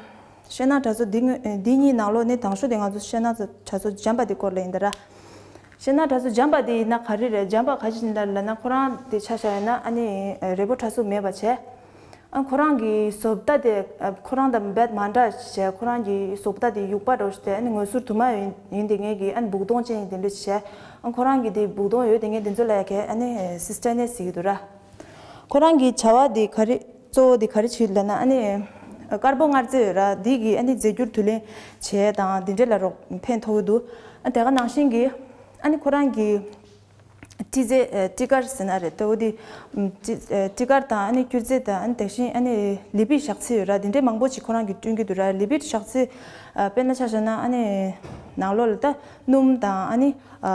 ཤེལ་ནག་དྲ་ཚོ་འདི་ངོས་འདི་གཉིས་ནང་ལོགས་ནས་དང་ཤོས་དེ་ང་ཚོ་ཤེལ་ནག་དྲ་ཚོ་འཇམ་པ་དེ་སྐོར་ལ་ཡིན་ད་ར། ཤེལ་ནག་དྲ་ཚོ་འཇམ་པ་དེ་ཡིན་ན་ག་རེ་རེད། འཇམ་པ་ག་ཅི་ཡིན་ད་ལབ་ན་ཁོ་རང་དེ་ཆ་བཞག་ཡིན་ན་ཨ་ནི་རེ་བོ་ཁྲ་གཟུགས་མེད་པ་བྱས། ཨ་ཁོ་རང་གི་བཟོ་ལྟ་དེ་ཨ་ཁོ་རང་དང་རྦད་མ་འདྲ་བྱས། ཁོ་རང་གི་བཟོ་ལྟ་དེ་ཡུག་པ་འདྲ་བོ་ཞིག་དེ་ཨ་ནི་ངོས་ཟུར་དུ་མ་ཡིན་ཡིན་དེ་ངེད་ཀྱི་ཨ་ནི་སྦུག་དོང་ཅན་དེ་འདྲ་བྱས། ཨ་ཁོ་རང་གི་དེ་སྦུག་དོང་ཡོད་དེ་ངེད་དེ་ཚོ་ལ་ཡ་གས་ཨ་ནི་སིས་ཊེ་ནེ་སི་ཟེར་གྱི་འདུག་ར། ཁོ་རང་གི་བྱ་བ་དེ་ག་རེ་གཙོ་བོ་དེ་ག་རེ་བྱེད་ལབ་ན་ཨ་ནི་དཀར་པོ་མངར་རྫས་ཡོད་ར། འདི་གི་ཨ་ནི་རྫས་འགྱུར་བསྡུ་ལེན་བྱས་དང་དེ་འདྲས་ལ་རོགས་ཕན་ཐོགས་ཀྱི་འདུག་ཨ་དེ་ག་ནང་བཞིན་གྱི་ཨ་ནི་ཁོ་རང་གི་སྤྲི་རྫས་ཨ་སྤྲི་དཀར་ཟེར་ན་རེད་ད། འོ་དེ་ཨམ་སྤྲི་ཨ་སྤྲི་དཀར་དང་ཨ་ནི་སྐྱུར་རྫས་དང་ཨ་ནི་དེ་བཞིན་ཨ་ནི་ལི་པིཌ་ཞག་ཚི་ཡོད་ར། དེ་འདྲས་མང་པོ་ཅིག་ཁོ་རང་གིས་བསྐྲུན་གྱི་འདུག་ར། ལི་པིཌ་ཞག་ཚི་ཨ་དཔེར་ན་ཆ་བཞག་ན་ཨ་ནི་ནང་ལོགས་ལ་ད་སྣུམ་དང་ཨ་ནི་ཨ་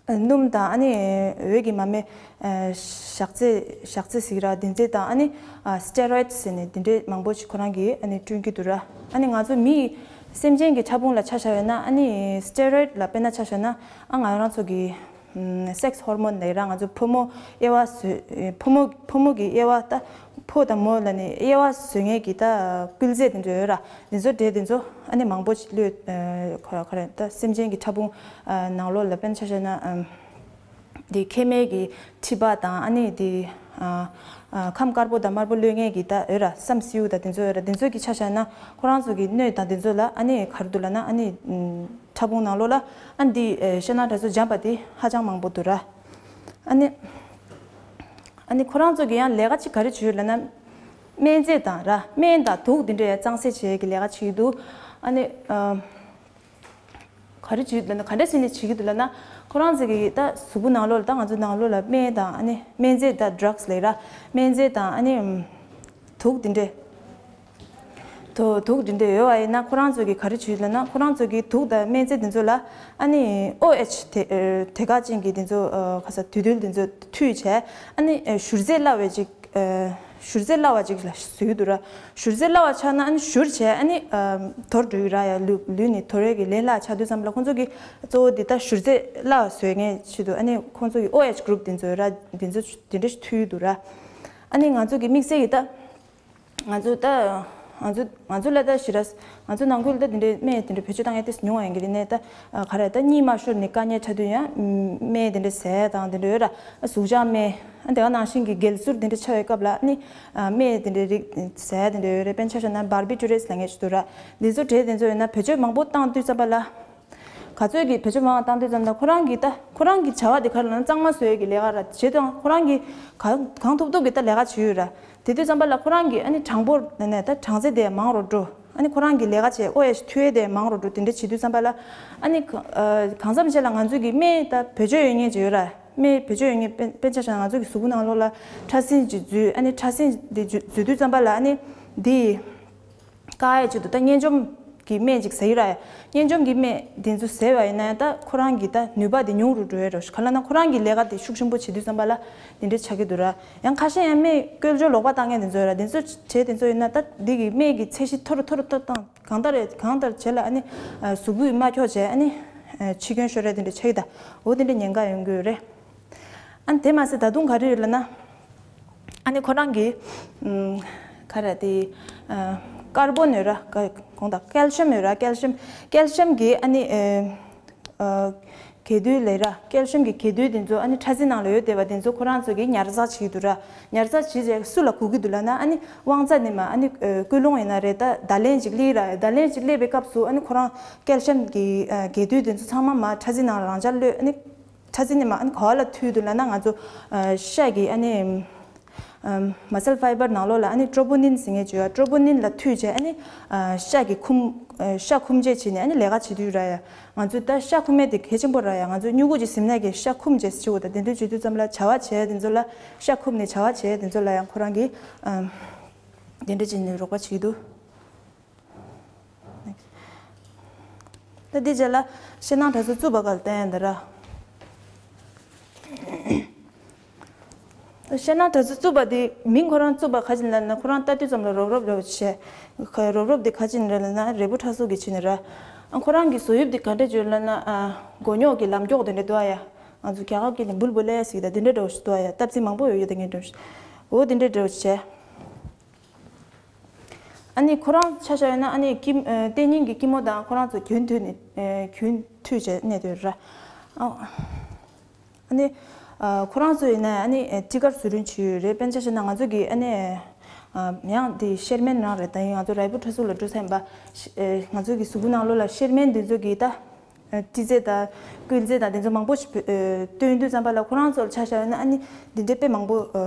སྣུམ་དང་ཨ་ནི་འོད་ཀྱི་མ་མེ་ཨ་ཞག་ཚི་ཞག་ཚི་ཟེར་གྱི་ར། དེ་འདྲས་དང་ཨ་ནི་ཨ་སི་ཊེ་རོ་ཡིཌ་ཟེར་ནས་དེ་འདྲས་མང་པོ་ཅིག་ཁོ་རང་གིས་ཨ་ནི་བསྐྲུན་གྱི་འདུག་ར། ཨ་ནི་ང་ཚོ་མི་སེམས་ཅན་གྱི་ཕྲ་ཕུང་ལ་ཆ་བཞག་ཡོད་ན་ཨ་ནི་སི་ཊེ་རོ་ཡིཌ་ལ་དཔེར་ན་ཆ་བཞག་ན་ཨ་ང་རང་ཚོ་གི་ཨམ་སེག་སི་ཧོར་མོན་ལབ་ར། ང་ཚོ་ཕོ་མོ་དབྱེ་བ་བཟོ་ཕོ་མོ་ཕོ་མོ་གི་དབྱེ་བ་ད་ཕོ་དང་མོ་ལ་ནི་དབྱེ་བ་བཟོ་མཁན་གྱི་ད་སྐུལ་རྫས་དེ་འདྲ་ཡོད་ར། དེ་ཚོ་འདྲེ་དེ་ཚོ་ཨ་ནི་མང་པོ་ཞིག་བླུས་ཨ་ཁོ་ཁོ་རེ་ད་སེམས་ཅན་གྱི་ཕྲ་ཕུང་ཨ་ནང་ལོགས་ལ་དཔེར་ན་ཆ་བཞག་ན་ཨམ་དེ་མཁལ་མའི་གི་མཁྲིས་པ་དང་ཨ་ནི་དེ་ཨ་ཨ་ཁམས་དཀར་པོ་དང་དམར་པོ་གློད་མཁན་གྱི་ད་ཡོད་ར། སམ་སེའུ་དང་དེ་ཚོ་ཡོད་ར། དེ་ཚོ་གི་ཆ་བཞག་ན་ཁོ་རང་ཚོ་གི་སྣོད་དང་དེ་ཚོ་ལ་ཨ་ནི་ག་རེ་འདུག་ལབ་ན་ཨ་ནི་ཨམ་ཕྲ་ཕུང་ནང་ལོགས་ལ་ཨ་ནི་དེ་ཨེ་ཤེལ་ནག་དྲ་ཚོ་འཇམ་པ་དེ་ཧ་ཅང་མང་པོ་འདུག་ར། ཨ་ནི་ཨ་ནི་ཁོ་རང་ཚོ་གི་ཡང་ལས་ཀ་ཅིག་ག་རེ་བྱོས་ལབ་ན། སྨན་རྫས་དང་ར་སྨན་དང་དུག་འདི་འདྲའི་གཙང་སེལ་བྱེད་ཀྱི་ལས་ཀ་བྱེད་ཀྱི་འདུག་ཨ་ནི་ཨ་ག་རེ་བྱེད་ལབ་ན་ག་འདྲ་བྱས་ནས་བྱེད་ཀྱི་འདུག་ལབ་ན། ཁོ་རང་ཚོ་གི་ད་གཟུགས་པོ་ནང་ལོགས་ལ་ད་ང་ཚོ་ནང་ལོགས་ལ་སྨན་དང་ཨ་ནི་སྨན་རྫས་ད་ཌྲག་སི་ལབ་ར། སྨན་རྫས་དང་ཨ་ནི་ཨམ་དུག་འདི་འདྲའི། དོ་དུག་འདི་འདྲ་ཡོད་པ་ཡིན་ན་ཁོ་རང་ཚོ་གིས་ག་རེ་བྱེད་ལབ་ན། ཁོ་རང་ཚོ་གིས་དུག་དང་སྨན་རྫས་འདི་ཚོ་ལ་ཨ་ནི་ཨོ་ཨེཆ་དེ་ཨ་དེ་ག་ཅན་གྱི་འདི་ཚོ་ཨ་ག་ས་དུག་རྡུལ་འདི་ཚོ་མཐུད་བྱས་ཨ་ནི་ཨ་བཞུར་རྫས་སླ་བའི་ཅིག་ཨ་བཞུར་རྫས་སླ་བ་ཅིག་ལ་བཟོ་གི་འདུག་ར། བཞུར་རྫས་སླ་བ་ཆགས་ན་ཨ་ནི་བཞུར་བྱས་ཨ་ནི་ཨ་དོར་འགྲོ་གི་ར་ཡ། ལུས་ལུས་ནི་དོར་ཡས་ཀྱི་ལས་སླ་ཆགས་དུས་ཙམ་པ་ལ་ཁོང་ཚོ་གིས་གཙོ་བོ་འདི་ལྟ་བཞུར་རྫས་སླ་བ་བཟོ་མཁན་ཆེད་དུ་ཨ་ནི་ཁོང་ཚོ་གི་ཨོ་ཨེཆ་གུ་རུབ་འདི་ཚོ་ར་འདི་ཚོ་འདི་འདྲ་ཞིག་མཐུད་ཀྱི་འདུག་ར། ཨ་ནི་ང་ཚོ་གི་དམིགས་བསལ་གྱི་ད། ང་ཚོ་ད་ང་ཚོ་ང་ཚོ་ལ་ད་ཞི་ར་ང་ཚོ་ནང་ཁུལ་ད་དེ་འདྲའི་སྨན་དེ་འདྲ་བེད་སྤྱོད་བཏང་ཡ་ཏིས་ཉུང་བ་ཡིན་གྱི་རེད་ནས་ད་ག་རེ་ད་གཉིད་མ་ཤོར་ནས་དཀའ་ངལ་འཕྲད་དུས་ཡང་སྨན་དེ་འདྲ་ཟས་དང་དེ་འདྲ་ཡོད་ར། གཟུགས་སྦྱང་སྨན་ཨ་དེ་ག་ནང་བཞིན་གྱི་སྒལ་གསུར་དེ་འདྲ་ཆགས་པའི་སྐབས་ལ་ནི་སྨན་དེ་འདྲའི་རིགས་ཟས་དེ་འདྲ་ཡོད་རེད། དཔེར་ན་ཆ་བཞག་ན་བར་བི་ཊུ་རེས་ལབ་མཁན་ཞིག་འདུག་ར། འདི་ཚོ་འབྲས་དེ་ཚོ་ཡོད་ན་བེད་སྤྱོད་མང་པོ་བཏང་དུས་ཙམ་པ་ལ། ག་ཚོད་ཀྱིས་བེད་སྤྱོད་མང་བཏང་དུས་ཙམ་ལ་ཁོ་རང་གིས་ད་ཁོ་རང་གི་བྱ་བ་དེ་ག་རེ་ལབ་ན་གཙང་མ་བཟོ་ཡས་ཀྱི་ལས་ཀ་ར་བྱེད་དང་ཁོ་རང་གིས་གང་གང་ཐུབ་ཐུབ་ཀྱིས་ད་ལས་ཀ་བྱེད་ཡོད་ར། དེ་དུས་ཙམ་པ་ལ་ཁོ་རང་གིས་ཨ་ནི་གྲང་པོ་ནས་ད་གྲང་ཚད་དེ་མང་རུ་འགྲོ། ཨ་ནི་ཁོ་རང་གི་ལས་ཀ་བྱས་ཨོ་ཨེ་ཤི་མཐུད་ཡས་དེ་མང་རུ་འགྲོ། དེ་འདྲ་བྱེད་དུས་ཙམ་པ་ལ་ཨ་ནི་ག་ཨ་གང་འཚམ་བྱས་ལ་ང་ཚོ་གི་སྨན་ད་བེད་སྤྱོད་ཡོད་མཁན་ཅིག་ཡོད་ར། སྨན་བེད་སྤྱོད་ཡོད་མཁན་དཔེ་དཔེ་ཆ་བཞག་ན་ང་ཚོ་གི་གཟུགས་པོ་ནང་ལོགས་ལ་ཕྲ་སྲིན་ཅིག་འཛུལ། ཨ་ནི་ཕྲ་སྲིན་དེ་འཛུལ་འཛུལ་དུས་ཙམ་པ་ལ་ཨ་ནི་འདི། བཀག་ཡས་ཆེད་དུ་ད་གཉན་འཇོམས་ཀྱི་སྨན་ཅིག་ཟ་ཡི་ར་ཡ། གཉན་འཇོམས་ཀྱི་སྨན་འདི་ཚོ་ཟས་པ་ཡིན་ན་ཡང་ད་ཁོ་རང་གི་ད་ནུས་པ་དེ་ཉུང་རུ་འགྲོ་ཡས་རེད། ག་ལབ་ན་ཁོ་རང་གི་ལས་ཀ་དེ་ཤུགས་ཆེན་པོ་བྱེད་དུས་ཙམ་པ་ལ་འདི་འདྲ་ཆགས་ཀྱི་འདུག་ར། ཡང་ཁ་ཤས་ཡང་སྨན་བཀོལ་སྤྱོད་ལོག་པ་བཏང་མཁན་དེ་ཚོ་ཡོད་ར། དེ་ཚོ་བྱས་དེ་ཚོ་ཡིན་ན་ད་འདི་གི་སྨན་གྱི་ཚད་གཞི་མཐོ་རུ་མཐོ་རུ་མཐོ་རུ་བཏང་གང་ལྟར་རེད་གང་ལྟར་བྱས་ལ་ཨ་ནི་གཟུགས་པོས་མ་འཁྱོག་བྱས་ཨ་ནི་འཆི་སྐྱོན་ཤོར་ཡས་དེ་འདྲ་ཆགས་ཀྱི་ད་འོ་དེ་འདྲ་ཉེན་ཁ་ཡོང་གི་ཡོད་རེད། ཨ་ནི་དེ་མ་ཟད་ད་དུང་ག་རེ་ཡོད་ལབ་ན། ཨ་ནི་ཁོ་རང་གི་ཨམ་ག་རེ་དེ་ཨ་ཀར་བོན་ཡོད་ར། ཀ་གོང་དག་ཀལ་ཤིམ་ཡོད་ར། ཀལ་ཤིམ་ཀལ་ཤིམ་གི་ཨ་ནི་ཨ་ཨ་གས་འདུས་ལབ་ར། ཀལ་ཤིམ་གི་གས་འདུས་དེ་ཚོ་ཨ་ནི་ཕྲ་རྫས་ནང་ལ་ཡོད་བསྡད་པ་དེ་ཚོ་ཁོ་རང་ཚོ་གིས་ཉར་ཚགས་བྱེད་ཀྱི་འདུག་ར། ཉར་ཚགས་བྱེད་རྗེས་སུ་ལ་དགོས་ཀྱི་འདུག་ལབ་ན་ཨ་ནི་དབང་རྩ་ནས་མར་ཨ་ནི་ཨ་ཀུན་སློང་ཡིན་ན་རེད། ད་བརྡ་ལན་ཅིག་སླེབས་ར། བརྡ་ལན་ཅིག་སླེབས་པའི་སྐབས་སུ་ཨ་ནི་ཁོ་རང་ཀལ་ཤིམ་གི་ཨ་གས་འདུས་དེ་ཚོ་ཚང་མ་མར་ཕྲ་རྫས་ནང་ལ་རང་འཇགས་གློད། ཨ་ནི་ཕྲ་རྫས་ནི་མ་ཨ་ནི་ག་བ་ལ་མཐུད་འདུག་ལབ་ན་ང་ཚོ་ཨ་ཤ་གི་ཨ་ནི་ཨམ་མ་སལ་ཕའི་བར་ནང་ལོགས་ལ་ཨ་ནི་ཊོ་པོ་ནིན་ཟེར་མཁན་ཅིག་ཡོད། ཊོ་པོ་ནིན་ལ་མཐུད་བྱས་ཨ་ནི་ཨ་ཤ་གི་ཁུམ་ཨ་ཤ་ཁུམ་བྱས་བྱས་ནས་ཨ་ནི་ལས་ཀ་བྱེད་དུས་ར་ཡ། ང་ཚོས་ད་ཤ་ཁུམ་མཁན་དེ་གལ་ཆེན་པོ་ར་ཡ། ང་ཚོས་སྨྱུ་གུ་ཅིག་ཟིན་ན་གི་ཤ་ཁུམ་བྱས་ཟེར་གྱི་འདུག་དེ་འདྲ་བྱེད་དུས་ཙམ་ལ་བྱ་བ་བྱས་དེ་ཚོ་ལ་ཤ་ཁུམ་ནས་བྱ་བ་བྱས་དེ་ཚོ་ལ་ཡང་ཁོ་རང་གིས་ཨམ་དེ་འདྲ་བྱས་ནས་རོགས་པ་བྱེད་ཀྱི་འདུག་ད་འདི་རྗེས་ལ་ཤེལ་ནག་དྲ་ཚོ་བཙུགས་པ་ག་ལ་བརྟེན་ཡིན་ད་ར། ད་ཤེལ་ནག་དྲ་ཚོ་བཙུགས་པ་དེ་མིང་ཁོ་རང་བཙུགས་པ་ག་ཅི་ཡིན་ལབ་ན་ཁོ་རང་ལྟ་དུས་ཙམ་ལ་རོབ་རོབ་རེད་བྱས། རོབ་རོབ་དེ་ག་ཅི་ཡིན་རེད་ལབ་ན་རེ་བོ་ཁྲ་གཟུགས་ཀྱི་ཆེད་ནས་ར། ཨ་ཁོ་རང་གི་བཟོ་དབྱིབས་དེ་ག་འདྲས་བྱུང་ལབ་ན་ཨ་མགོ་རྙོག་གི་ལམ་མགྱོགས་དེ་འདྲས་འདུག་ཨ་ཡ། ང་ཚོ་རྒྱ་གར་སྐད་ནས་འབུལ་འབུལ་ལེ་ཟེར་གི་ད་དེ་འདྲས་འདྲ་བོ་ཞིག་འདུག་ཨ་ཡ། སྟབས་ཚིག་མང་པོ་ཡོད་ཡོད་དེ་ངས་འདྲ་བོ་ཞིག་འོ་དེ་འདྲས་འདྲ་བོ་བྱས། ཨ་ནི་ཁོ་རང་ཆ་བཞག་ཡོད་ན་ཨ་ནི་སྐྱི་ཨ་གཏན་ཉིན་གྱི་སྐྱི་མོ་དང་ཁོ་རང་ཚོ་གྱོན་དུས་ནས་ཨ་གྱོན་དུས་བྱས་གནས་དུས་ར། ཨ་ཨ་ནི་ཨ་ཁོ་རང་ཚོ་ཡིན་ན་ཨ་ནི་ཨ་སྤྲི་དཀར་བཟོ་སྐྲུན་བྱས་ཡོད་རེད། དཔེར་ན་ཆ་བཞག་ན་ང་ཚོ་གི་ཨ་ནི་ཨ་ཡང་འདི་གཤེར་སྨན་རང་རེད། ད་ཡིན་ང་ཚོ་རའི་པུར་ཁྲ་ཚུགས་ལ་འགྲོ་ས་ཡིན་པ། ཨ་ང་ཚོ་གི་གཟུགས་པོ་ནང་ལོགས་ལ་གཤེར་སྨན་འདི་ཚོ་གི་ད། སྤྲི་རྫས་དང་སྐུལ་རྫས་དང་དེ་ཚོ་མང་པོ་ཞིག་བཏོན་དུས་ཙམ་པ་ལ་ཁོ་རང་ཚོར་ཆ་བཞག་ཡོད་ན་ཨ་ནི་འདི་འདྲའི་དཔེ་མང་པོ་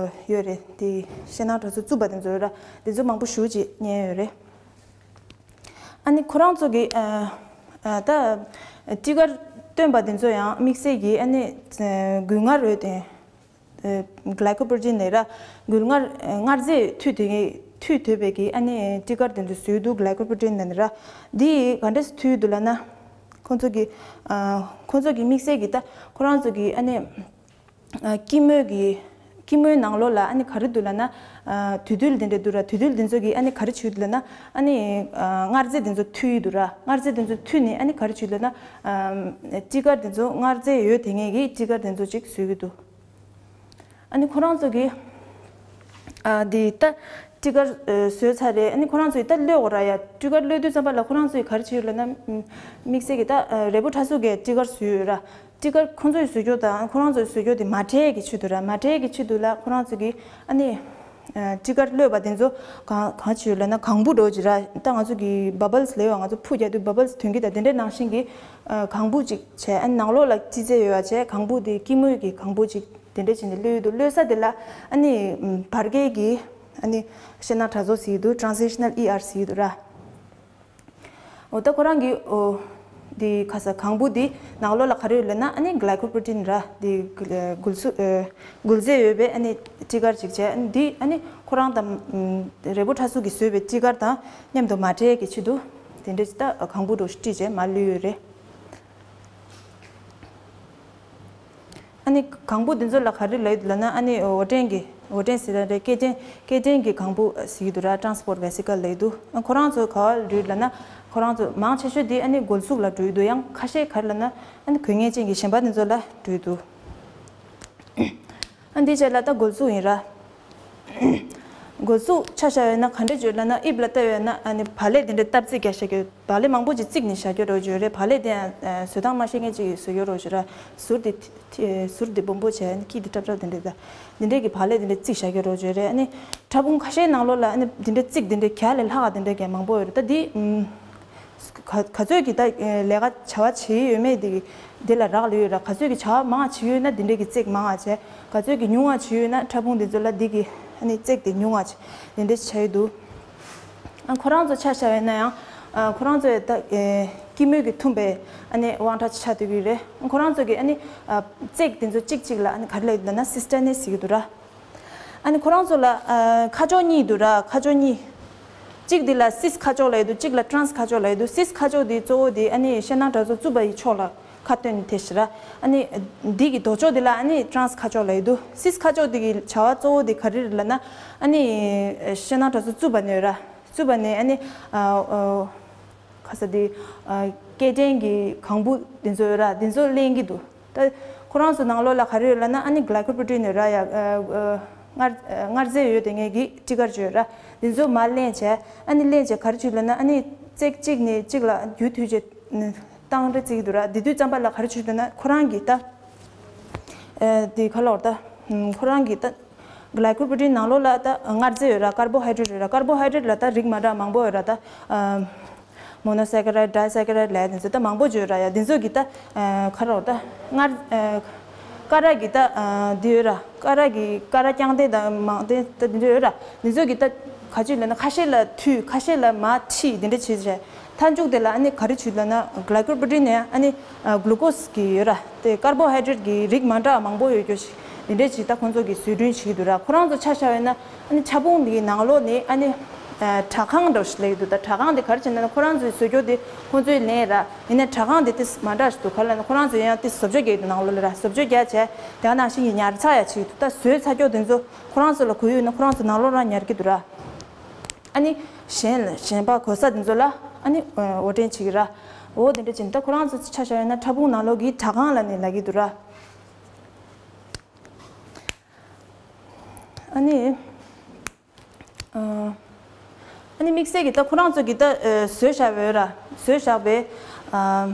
ཡོད་རེད། དེ་ཤེད་ནག་དྲག་ཚོ་བཙུགས་པ་དེ་ཚོ་ཡོད་ར། དེ་ཚོ་མང་པོ་ཞེ་ཅིག་ཉན་ཡོད་རེད། ཨ་ནི་ཁོ་རང་ཚོ་གི་ད་སྤྲི་དཀར་བཏོན་པ་དེ་ཚོ་ཡང་དམིགས་བསལ་གྱི་ཨ་ནི་འགུལ་ངར་ཡོད་དེ། Glycoprotein ནི་ར་འགུལ་ངར་མངར་རྫས་མཐུད་དེ་མཐུད་དོད་པའི་གི་ཨ་ནི་སྤྲི་དཀར་དེ་ཚོ་བཟོས་འདུག Glycoprotein ནི་ར། འདི་ག་འདྲས་མཐུད་འདུག་ལབ་ན། ཁོང་ཚོ་གི་ཁོང་ཚོ་གི་དམིགས་བསལ་གི་ད་ཁོ་རང་ཚོ་གི་ཨ་ནི་སྐྱི་མོས་གི་སྐྱི་མོའི་ནང་ལོགས་ལ་ཨ་ནི་ག་རེ་འདུག་ལབ་ན། དུག་རྡུལ་དེ་འདྲ་འདུག་ར། དུག་རྡུལ་དེ་ཚོ་གི་ཨ་ནི་ག་རེ་བྱས་འདུག་ལབ་ན། ཨ་ནི་མངར་རྫས་དེ་ཚོ་མཐུད་ཡི་འདུག་ར། མངར་རྫས་དེ་ཚོ་མཐུད་ནས་ཨ་ནི་ག་རེ་བྱས་འདུག་ལབ་ན། སྤྲི་དཀར་དེ་ཚོ་མངར་རྫས་ཡོད་དེ་ངེས་ཀྱི་སྤྲི་དཀར་དེ་ཚོ་ཅིག་བཟོས་ཀྱི་འདུག་ཨ་ནི་ཁོ་རང་ཚོ་གི་ཨ་འདི་ད་སྤྲི་དཀར་ཨ་བཟོས་ཚར་རེད། ཨ་ནི་ཁོ་རང་ཚོ་ཡི་ད་གློད་དགོས་ར་ཡ། སྤྲི་དཀར་གློད་དུས་ཙམ་པ་ལ་ཁོ་རང་ཚོ་ཡི་ག་རེ་བྱེད་ཡོད་ལབ་ན། ཨམ་དམིགས་བསལ་གི་ད་ཨ་རེ་པོ་ཁྲ་ཚུགས་ཀྱིས་སྤྲི་དཀར་བཟོས་ཡོད་ར། སྤྲི་དཀར་ཁོ་ཚོ་ཡི་བཟོ་རྒྱུ་དང་ཁོ་རང་ཚོ་ཡི་བཟོ་རྒྱུ་དེ་མ་འདྲེས་ཀྱི་ཆེད་དུ་ར། མ་འདྲེས་ཀྱི་ཆེད་དུ་ལ་ཁོ་རང་ཚོ་གི་ཨ་ནི་ཨ་སྤྲི་དཀར་གློད་པ་དེ་ཚོ་གང་གང་བྱེད་ཡོད་ལབ་ན་གང་བུ་འགྲོ་གི་ར། ད་ང་ཚོ་གི་བ་བལ་སི་ལབ་ཡོད། ང་ཚོ་ཕུ་རྒྱག་དུས་བ་བལ་སི་ཐོན་གི་ད་དེ་འདྲའི་ནང་བཞིན་གི་ཨ་གང་བུ་ཅིག་བྱས། ཨ་ནི་ནང་ལོགས་ལ་སྤྲི་རྫས་ཡོད་པ་བྱས། གང་བུ་དེ་སྐྱི་མོས་གི་གང་བུ་ཅིག་དེ་འདྲ་བྱས་ནས་གློད་ཡོད་འདུག་གློད་ས་དེ་ལ་ཨ་ནི་བར་བརྒལ་གྱི་ཨ་ནི་ཤེད་ནག་དྲག་ཚོགས་ཟེར་གྱི་འདུག Transitional E R ཟེར་གྱི་འདུག་ར། འོ་ད་ཁོ་རང་གི་འོ་དེ་ཁ་ས་གང་བུ་དེ་ནང་ལོགས་ལ་ག་རེ་ཡོད་ལབ་ན། ཨ་ནི་Glycoprotein ར། དེ་འགུལ་སུ་འགུལ་རྫས་ཡོད་པའི་ཨ་ནི་སྤྲི་དཀར་ཅིག་བྱས། ཨ་ནི་དེ་ཨ་ནི་ཁོ་རང་དང་རེ་པོ་ཁྲ་ཚུགས་ཀྱིས་བཟོས་པའི་སྤྲི་དཀར་དང་མཉམ་དུ་མ་འདྲེས་ཀྱི་ཆེད་དུ་དེ་འདྲ་ཅིག་ད་གང་བུ་འདྲ་བོ་ཞིག་བསྲེས་བྱས་མར་གློད་ཡོད་རེད། ཨ་ནི་གང་བུ་འདི་ཚོ་ལ་ག་རེ་ལབ་ཡོད་ལབ་ན། ཨ་ནི་འོ་ཊན་གྱི་འོ་ཊན་ཟེར་ཡ་རེད། སྐེ་ཊན་སྐེ་ཊན་གྱི་གང་བུ་ཟེར་གྱི་འདུག་ར། Transport Vesicle ལབ་ཡོད་འདུག་ཨ་ཁོ་རང་ཚོ་ག་བ་འགྲོ་ཡོད་ལབ་ན། ཁོ་རང་ཚོ་མང་ཆེ་ཤོས་དེ་ཨ་ནི་སྒོ་ཟུག་ལ་འགྲོ་ཡི་འདུག་ཡང་ཁ་ཤས་ག་རེ་ལབ་ན་ཨ་ནི་གོས་ངན་ཅན་གྱི་གཞན་པ་འདི་ཚོ་ལ་འགྲོ་ཡི་འདུག་ཨ་འདི་རྗེས་ལ་ད་སྒོ་ཟུག་ཡིན་ར། སྒོ་ཟུག་ཆ་བཞག་ཡོད་ན་ག་འདྲ་བྱེད་ལབ་ན། དབྱིབས་ལ་ལྟ་ཡོད་ན་ཨ་ནི་བག་ལེབ་དེ་འདྲ་བཏབ་རྩིས་རྒྱག་བཞག་གི་ཡོད། བག་ལེབ་མང་པོ་ཅིག་བརྩིགས་ནས་བཞག་རྒྱུ་འདྲ་བོ་ཅིག་ཡོད་རེད། བག་ལེབ་དེ་ཡང་བཟོ་སྟངས་མ་ཤེས་མཁན་ཅིག་གིས་བཟོ་རྒྱུ་འདྲ་བོ་ཅིག་ར། ཟུར་དེ་ཟུར་དེ་སྦོམ་པོ་བྱས་ནས་དཀྱིལ་དེ་ཀྲབ་ཀྲབ་དེ་འདྲ་ད་འདི་འདྲས་ཀྱི་བག་ལེབ་དེ་འདྲ་བརྩིགས་བཞག་རྒྱུ་འདྲ་བོ་ཅིག་ཡོད་རེད། ཨ་ནི་ཕྲ་ཕུང་ཁ་ཤས་ནང་ལོགས་ལ་ཨ་ནི་དེ་འདྲ་བརྩིགས་དེ་འདྲ་ག་ལས་ལྷག་ག་དེ་འདྲ་ག་མང་པོ་ཡོད་རེད། ད་འདི་ག་ག་ཚོད་ཀྱི་ད་ལས་ཀ་བྱ་བ་བྱེད་ཡོད་མེད་དེ་གི་དེ་ལ་རག་ལས་ཡོད་ར། ག་ཚོད་ཀྱི་བྱ་བ་མང་བ་བྱེད་ཡོད་ན་དེ་འདྲས་ཀྱི་བརྩེགས་མང་བ་བྱས། ག་ཚོད་ཀྱི་ཉུང་བ་བྱེད་ཡོད་ན་ཕྲ་ཕུང་དེ་ཚོ་ལ་དེ་གི་ཨ་ནི་བརྩེགས་དེ་ཉུང་བ་བྱས་དེ་འདྲས་བྱས་ཡོད་འདུག་ཨ་ཁོ་རང་ཚོ་ཆ་བཞག་ཡོད་ན་ཡང་ཨ་ཁོ་རང་ཚོ་ད་ཨེ་སྐྱི་མོས་ཀྱི་ཐུམ་པའི་ཨ་ནི་དབང་ཁྲག་ཆགས་སྡོད་ཀྱི་རེད། ཁོ་རང་ཚོ་གི་ཨ་ནི་ཨ་བརྩེགས་དེ་ཚོ་གཅིག་གཅིག་ལ་ཨ་ནི་ག་རེ་ལབ་ཡོད་ན་སི་སི་ཊ་ནེ་ཟེར་གྱི་འདུག་ར། ཨ་ནི་ཁོ་རང་ཚོ་ལ་ཨ་ཁ་ཕྱོགས་གཉིས་འདུག་ར། ཁ་ཕྱོགས་གཉིས། གཅིག་དེ་ལ་སིས་ཁ་ཕྱོགས་ལབ་ཡོད་འདུག་གཅིག་ལ་ཊྲན་སི་ཁ་ཕྱོགས་ལབ་ཡོད་འདུག་སིས་ཁ་ཕྱོགས་དེ་གཙོ་བོ་དེ་ཨ་ནི་ཤེད་ནག་དྲག་ཚོགས་བཙུགས་པ་ཡི་ཕྱོགས་ལ་ཁ་བཏོན་ནས་དེ་ཞིག་ར། ཨ་ནི་འདི་གི་ལྡོག་ཕྱོགས་དེ་ལ་ཨ་ནི་ཊྲན་སི་ཁ་ཕྱོགས་ལབ་ཡོད་འདུག་སིས་ཁ་ཕྱོགས་དེ་གི་བྱ་བ་གཙོ་བོ་དེ་ག་རེ་རེད་ལབ་ན། ཨ་ནི་ཤེད་ནག་དྲག་ཚོགས་བཙུགས་པ་ནས་ར། བཙུགས་པ་ནས་ཨ་ནི་ཨ་ཨ། ཁ་ས་དེ་ཨ་སྐེ་ཊན་གྱི་གང་བུ་དེ་ཚོ་ཡོད་ར། དེ་ཚོ་ལེན་གྱི་འདུག་ད་ཁོ་རང་ཚོ་ནང་ལོགས་ལ་ག་རེ་ཡོད་ལབ་ན་ཨ་ནི་གི་ལའི་ཀོ་པྲོ་ཊིན་ཡོད་ར་ཡ། ཨ་ཨ་མངར་ཨ་མངར་རྫས་ཡོད་དེ་ངེས་ཀྱི་སྤྲི་དཀར་ཅིག་ཡོད་ར། དེ་ཚོ་མར་ལེན་བྱས། ཨ་ནི་ལེན་བྱས་ག་རེ་བྱེད་ལབ་ན་ཨ་ནི་རྩེག་གཅིག་ནས་གཅིག་ལ་རྒྱུ་མཐུད་བྱས་བཏང་རེ་བརྩི་གི་འདུག་ར། དེ་དུས་ཙམ་པ་ལ་ག་རེ་བྱེད་ལབ་ན་ཁོ་རང་གི་ད་ཨ་དེ་ག་ལབ་དགོས་རེད་ད། ཁོ་རང་གི་ད་གི་ལའི་ཀོ་པྲོ་ཊིན་ནང་ལོགས་ལ་ད་མངར་རྫས་ཡོད་ར། ཀར་བོ་ཧའི་ཌྲེཊ་ཡོད་ར། ཀར་བོ་ཧའི་ཌྲེཊ་ལ་ད་རིགས་མ་འདྲ་མང་པོ་ཡོད་ར། ད་ཨ་མོ་ནོ་སེ་ཀ་རའིཌ། ཌའི་སེ་ཀ་རའིཌ་ལབ་ཡ་དེ་ཚོ་ད་མང་པོ་ཅིག་ཡོད་ར་ཡ། དེ་ཚོ་གི་ད་ཨ་ག་རེ་ལབ་དགོས་རེད་ད། མངར་ཨ་ཀ་ར་གི་ད་ཨ་འདི་ཡོད་ར། ཀ་ར་གི་ཀ་ར་རྐྱང་ལྡན་དང་མང་ལྡན་ད་དེ་ཚོ་ཡོད་ར། དེ་ཚོ་གི་ད་ག་ཅི་ལབ་ན་ཁ་ཤས་ལ་འཐུས། ཁ་ཤས་ལ་མར་ཁྲིད། དེ་འདྲ་བྱས་བྱས། མཐའ་མཇུག་དེ་ལ་ཨ་ནི་ག་རེ་བྱེད་ལབ་ན་གི་ལའི་ཀོ་པྲོ་ཊིན་ནས་ཨ་ནི་གི་ལུ་ཀོ་སི་གི་ཡོད་ར། དེ་ཀར་བོ་ཧའི་ཌྲེཊ་གི་རིགས་མ་འདྲ་བ་མང་པོ་ཡོད་རྒྱུ་ཞིག་དེ་འདྲས་ཅིག་ད་ཁོང་ཚོ་གིས་བཟོ་སྐྲུན་བྱེད་ཀྱི་འདུག་ར། ཁོ་རང་ཚོ་ཆ་བཞག་ཡོད་ན་ཨ་ནི་ཕྲ་ཕུང་འདི་གི་ནང་ལོགས་ནས་ཨ་ནི་ཨ་དྲ་ཁང་འདྲ་བོ་ཞིག་ལབ་ཀྱི་འདུག་ད་དྲ་ཁང་འདི་ག་རེ་བྱེད་ན་ཁོ་རང་ཚོའི་བཟོ་རྒྱུ་དེ་ཁོང་ཚོའི་ལན་ར། ཡིན་ན་དྲ་ཁང་འདི་ཏོག་ཙམ་མ་འདྲ་ཞིག་འདུག་ག་ལབ་ན་ཁོ་རང་ཚོས་ཡང་ཏོག་ཙམ་བཟོ་བཅོས་རྒྱག་གི་འདུག་ནང་ལོགས་ལ་ར། བཟོ་བཅོས་རྒྱག་བྱས་དེ་ག་ནང་བཞིན་གྱི་ཉར་ཚགས་ཡ་བྱེད་ཀྱི་འདུག་ད་བཟོས་ཚར་རྒྱུ་དེ་ཚོ་ཁོ་རང་ཚོ་ལ་དགོས་ཡོད་ན་ཁོ་རང་ཚོ་ནང་ལོགས་རང་ཉར་གྱི་འདུག་ར། ཨ་ནི་གཞན་གཞན་པ་གོ་ས་དེ་ཚོ་ལ་ཨ་ནི་འོར་འདྲེན་བྱེད་ཀྱི་ར། འོ་དེ་འདྲ་བྱས་ནས་ད་ཁོ་རང་ཚོ་ཆ་བཞག་ཡོད་ན་ཕྲ་ཕུང་ནང་ལོགས་ཀྱི་དྲ་ཁང་ལབ་ནས་ལབ་ཀྱི་འདུག་ར། ཨ་ནི་ཨ་ ཨ་ནི་དམིགས་བསལ་གྱི་ད་ཁོ་རང་ཚོ་གི་ད་ཨ་བཟོས་བཞག་ཡོད་ར། བཟོས་བཞག་པའི་ཨ་